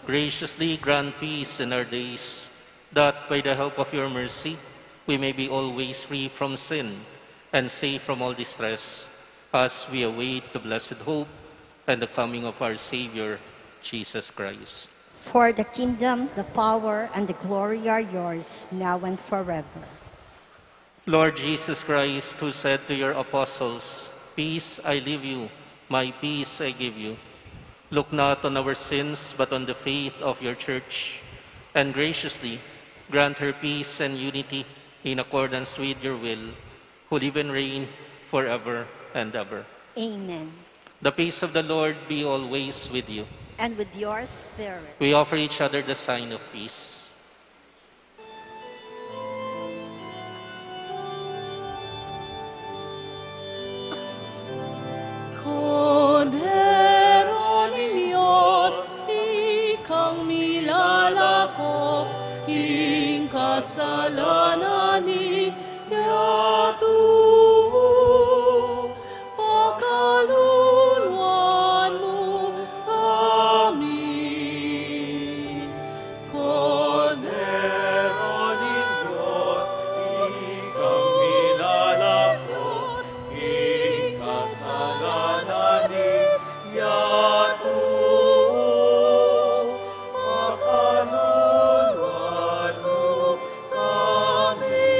Graciously grant peace in our days, that by the help of your mercy we may be always free from sin and safe from all distress, as we await the blessed hope and the coming of our Savior, Jesus Christ. For the kingdom, the power, and the glory are yours, now and forever. Lord Jesus Christ, who said to your apostles, "Peace I leave you, my peace I give you," look not on our sins, but on the faith of your church, and graciously grant her peace and unity in accordance with your will, who live and reign forever and ever. Amen. The peace of the Lord be always with you. And with your spirit. We offer each other the sign of peace. Kordero ning Dios, ikang milalako king kasalanan ning yatu, pakaluluan mu kami. Kordero ning Dios, ikang milalako king kasalanan ning yatu, pakaluluan mu kami.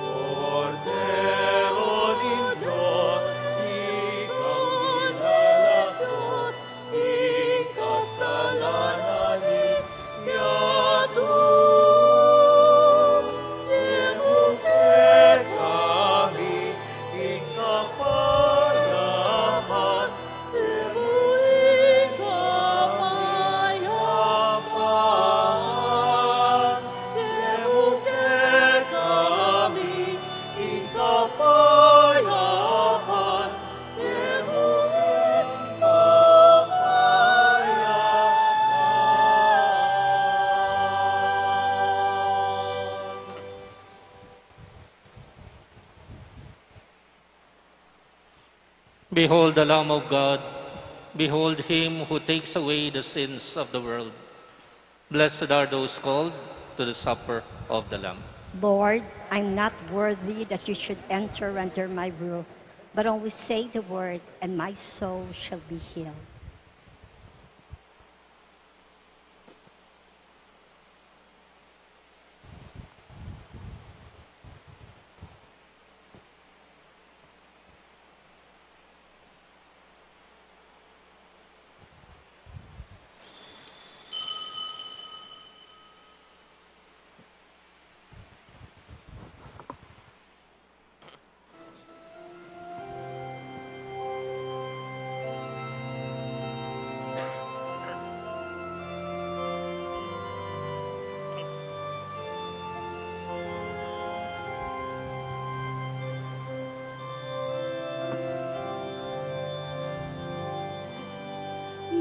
Kordero ning Dios, ikang milalako king kasalanan ning yatu, ibie mu kekami ing kapayapan, ibie mu ing kapayapan, ibie mu kekami ing kapayapan, ibie mu ing kapayapan. Behold the Lamb of God. Behold him who takes away the sins of the world. Blessed are those called to the supper of the Lamb. Lord, I'm not worthy that you should enter under my roof, but only say the word, and my soul shall be healed.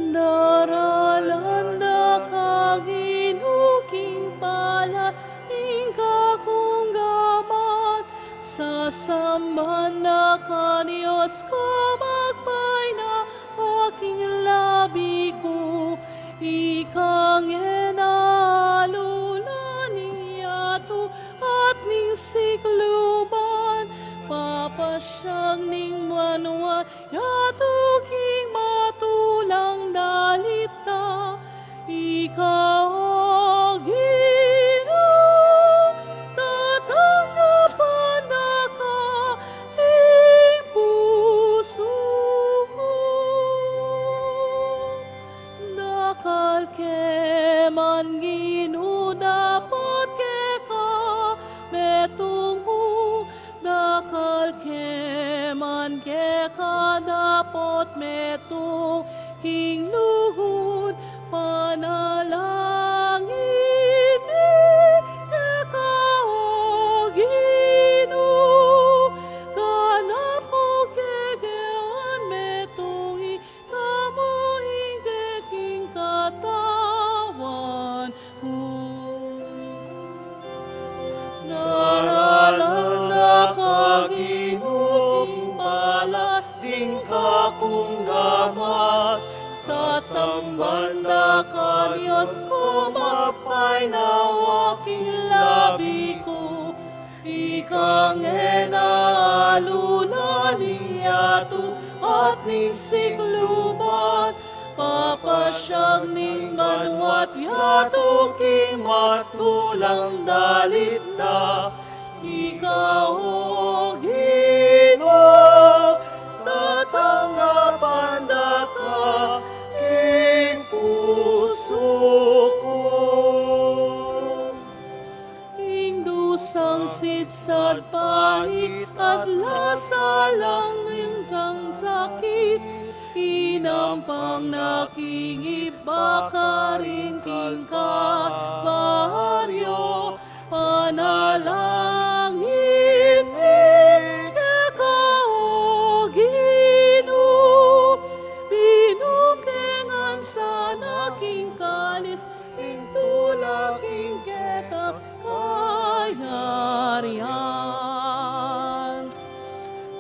Daralan da ka, Ginu, king palad ning kakung gamat, sasamban da ka, Dios ku, magpainawa king labi ku. Ika ing alula ning yatu at ning sikluban, papasyag ning banua, yatu king matulang dalit da. Ika, O Ginu, tatanggapan da ka king pusu ku. Dakal ke man, Ginu, dapot keka metung mu, dakal ke man keka dapot metung king lugud. Panalangin mi keka, O Ginu, ganap mu kekami metung ing kamu ing keking katawan ku. Daralan da ka, Ginu, king palad ning ka Banda ka, Dios ku, magpainawa king labi ku, ika nge na alula ning yatu at ning sikluban, papasyag ning banua't yatu king matulang dalit da. Ika, O Ginu, tatanggapan da ka king pusu ku. Ing dusang sidsad, pait at lasa lang ning sang sakit, inampang na king ibpa karin king Kalbaryo. Panalangin mi keka, O Ginu, binukengan sana king kalis ning tula king kekang kayarian.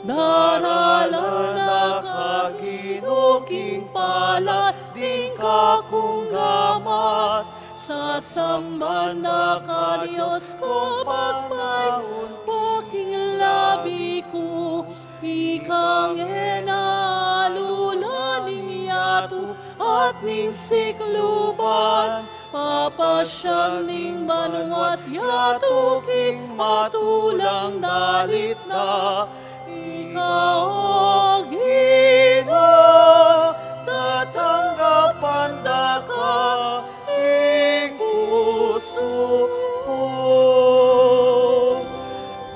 Daralan da ka, Ginu, king palad ding kakung gamat, sasamban da ka, Dios ku, magpainawa king labi ku, ika nge na alula ning yatu at ning sikluban, papasyag ning banua't yatu king matulang dalit da. Ika, O Ginu, tatanggapan da ka king pusu ku.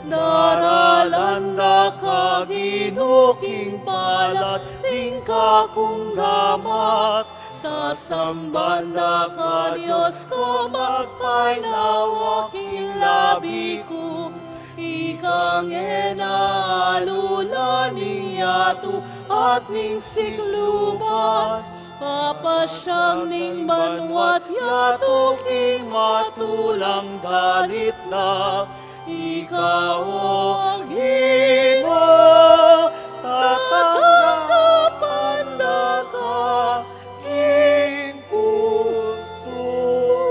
Daralan da ka, Ginu, king palad ding kakung gamat, sasamban da ka, Dios ku, magpainawa king labi ku, ika nge na alula ning yatu at ning sikluban, papasyag ning banua't yatu king matulang dalit da. Ika, O Ginu, tatanggapan da ka king pusu ku.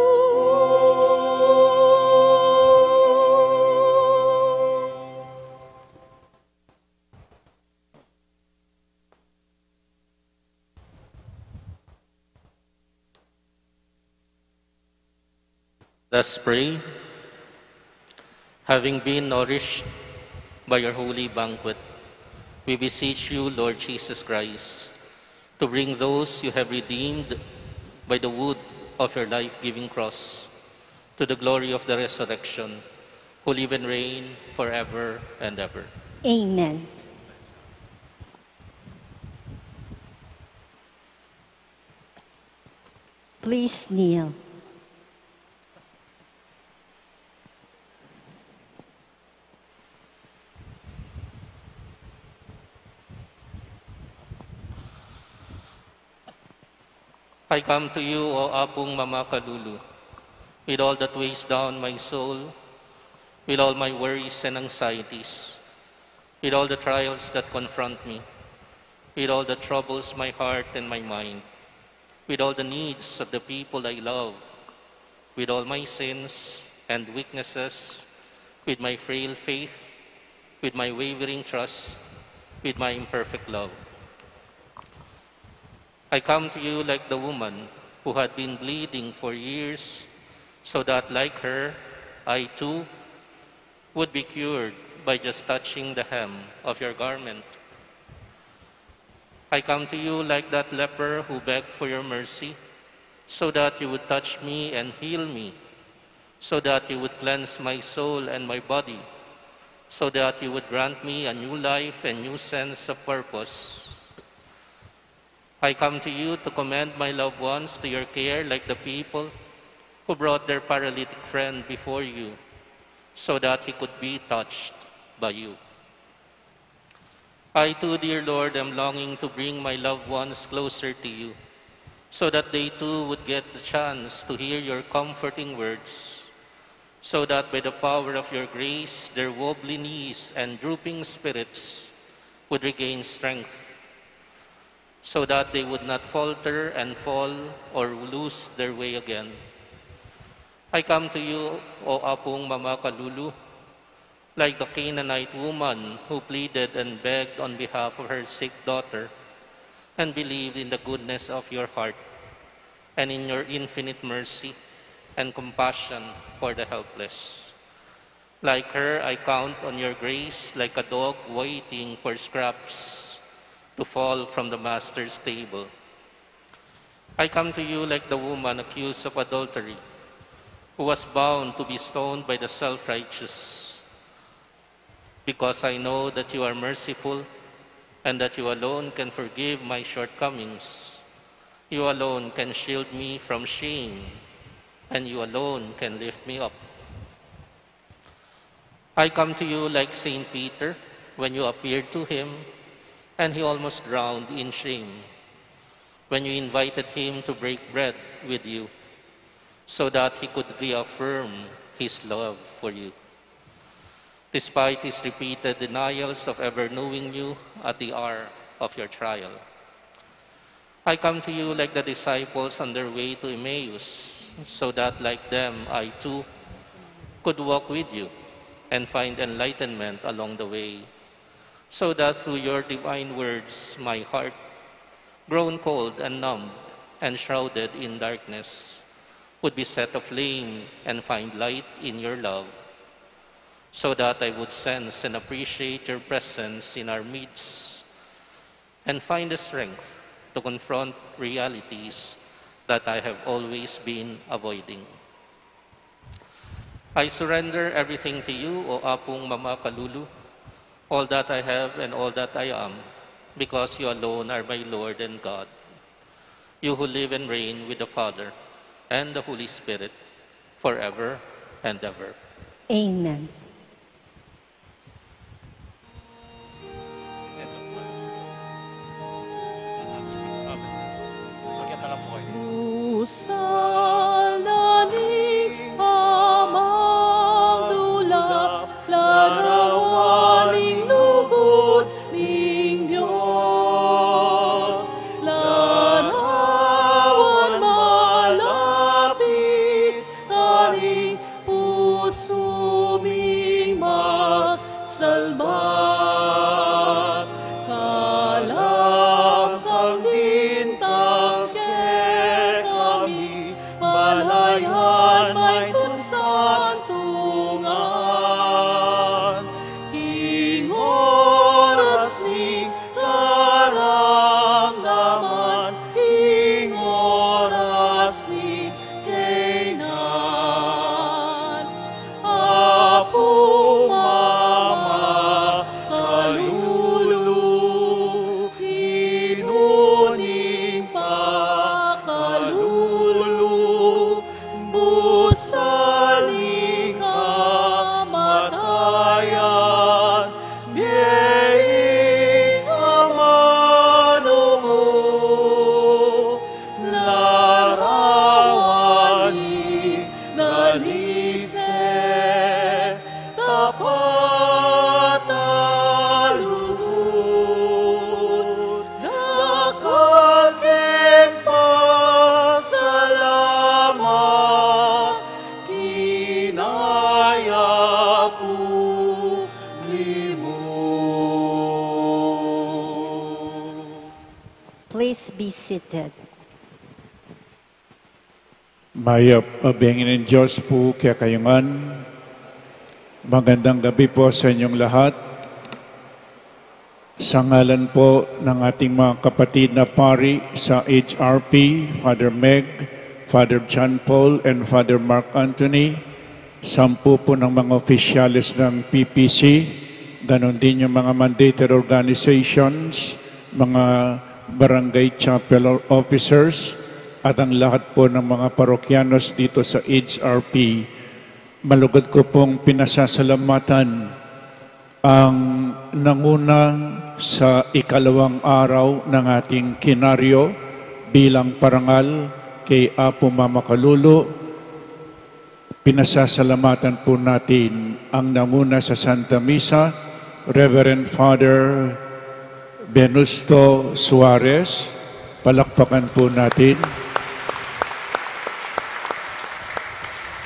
Let us pray. Having been nourished by your holy banquet, we beseech you, Lord Jesus Christ, to bring those you have redeemed by the wood of your life-giving cross to the glory of the resurrection, who live and reign forever and ever. Amen. Please kneel. I come to you, O Apung Mamakalulu, with all that weighs down my soul, with all my worries and anxieties, with all the trials that confront me, with all that troubles my heart and my mind, with all the needs of the people I love, with all my sins and weaknesses, with my frail faith, with my wavering trust, with my imperfect love. I come to you like the woman who had been bleeding for years, so that, like her, I too would be cured by just touching the hem of your garment. I come to you like that leper who begged for your mercy, so that you would touch me and heal me, so that you would cleanse my soul and my body, so that you would grant me a new life and new sense of purpose. I come to you to commend my loved ones to your care, like the people who brought their paralytic friend before you, so that he could be touched by you. I too, dear Lord, am longing to bring my loved ones closer to you, so that they too would get the chance to hear your comforting words, so that by the power of your grace, their wobbly knees and drooping spirits would regain strength. so that they would not falter and fall or lose their way again. I come to you, O Apung Mama Kalulu, like the Canaanite woman who pleaded and begged on behalf of her sick daughter and believed in the goodness of your heart and in your infinite mercy and compassion for the helpless. Like her, I count on your grace like a dog waiting for scraps to fall from the master's table. I come to you like the woman accused of adultery, who was bound to be stoned by the self-righteous, because I know that you are merciful and that you alone can forgive my shortcomings. You alone can shield me from shame, and you alone can lift me up. I come to you like Saint Peter when you appeared to him and he almost drowned in shame, when you invited him to break bread with you so that he could reaffirm his love for you, despite his repeated denials of ever knowing you at the hour of your trial. I come to you like the disciples on their way to Emmaus, so that, like them, I too could walk with you and find enlightenment along the way, so that through your divine words, my heart, grown cold and numb and shrouded in darkness, would be set aflame and find light in your love, so that I would sense and appreciate your presence in our midst and find the strength to confront realities that I have always been avoiding. I surrender everything to you, O Apung Mama Kalulu, all that I have and all that I am, because you alone are my Lord and God, you who live and reign with the Father and the Holy Spirit, forever and ever. Amen. Busal na ning pamagdulap, larawan ning lugud ning Dios, larawan malapit karing pusu ming magsalbat. Kalam kang bintang kekami, balayan maitun santungan. King oras ning karamdaman, king oras ning kainan. Apu, Mama, Kalulu, Ginu ning pakalulu, busal ning kamatayan, bie ing amanu mu, larawan ing dalise, tapat a lugud, dakal keng pasalamat, kinaya pu limu. Please be seated. Mayap a bie ning Diyos pu kekayu ngan. Magandang gabi po sa inyong lahat. Sa ngalan po ng ating mga kapatid na pari sa H R P, Father Meg, Father John Paul, and Father Mark Anthony, sampu po ng mga opisyales ng P P C, ganon din yung mga mandated organizations, mga barangay chapel officers, at ang lahat po ng mga parokyanos dito sa H R P. Malugod ko pong pinasasalamatan ang nanguna sa ikalawang araw ng ating kinaryo bilang parangal kay Apo Mama Kalulu. Pinasasalamatan po natin ang nanguna sa Santa Misa, Reverend Father Venusto Suarez, palakpakan po natin.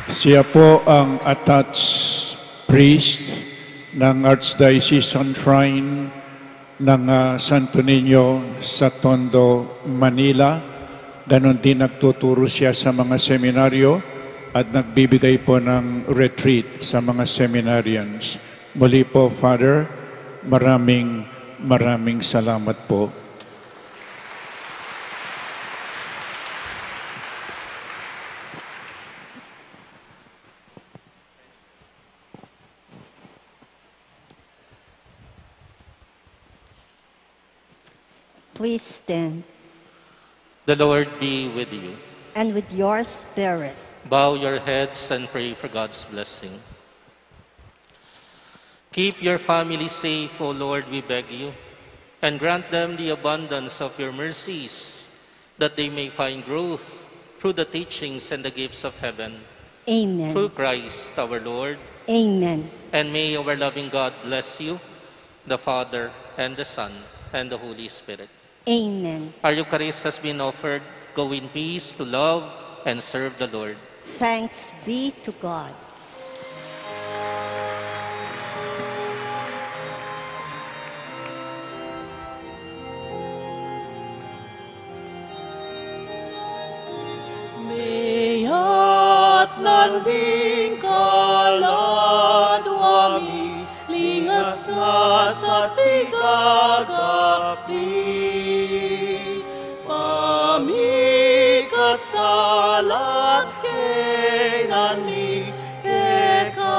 Siya po ang attached priest ng Archdiocesan Shrine ng, ah, Santo Niño sa Tondo, Manila. Ganon din nagtuturo siya sa mga seminaryo at nagbibigay po ng retreat sa mga seminarians. Muli po, Father, maraming, maraming salamat po. Please stand. The Lord be with you. And with your spirit. Bow your heads and pray for God's blessing. Keep your family safe, O Lord, we beg you, and grant them the abundance of your mercies, that they may find growth through the teachings and the gifts of heaven. Amen. Through Christ our Lord. Amen. And may our loving God bless you, the Father, and the Son, and the Holy Spirit. Amen. Our Eucharist has been offered. Go in peace to love and serve the Lord. Thanks be to God. Mayat landing kaladwa mi, lingas na sa pikagap mi, pamikasalat kainan mi, keka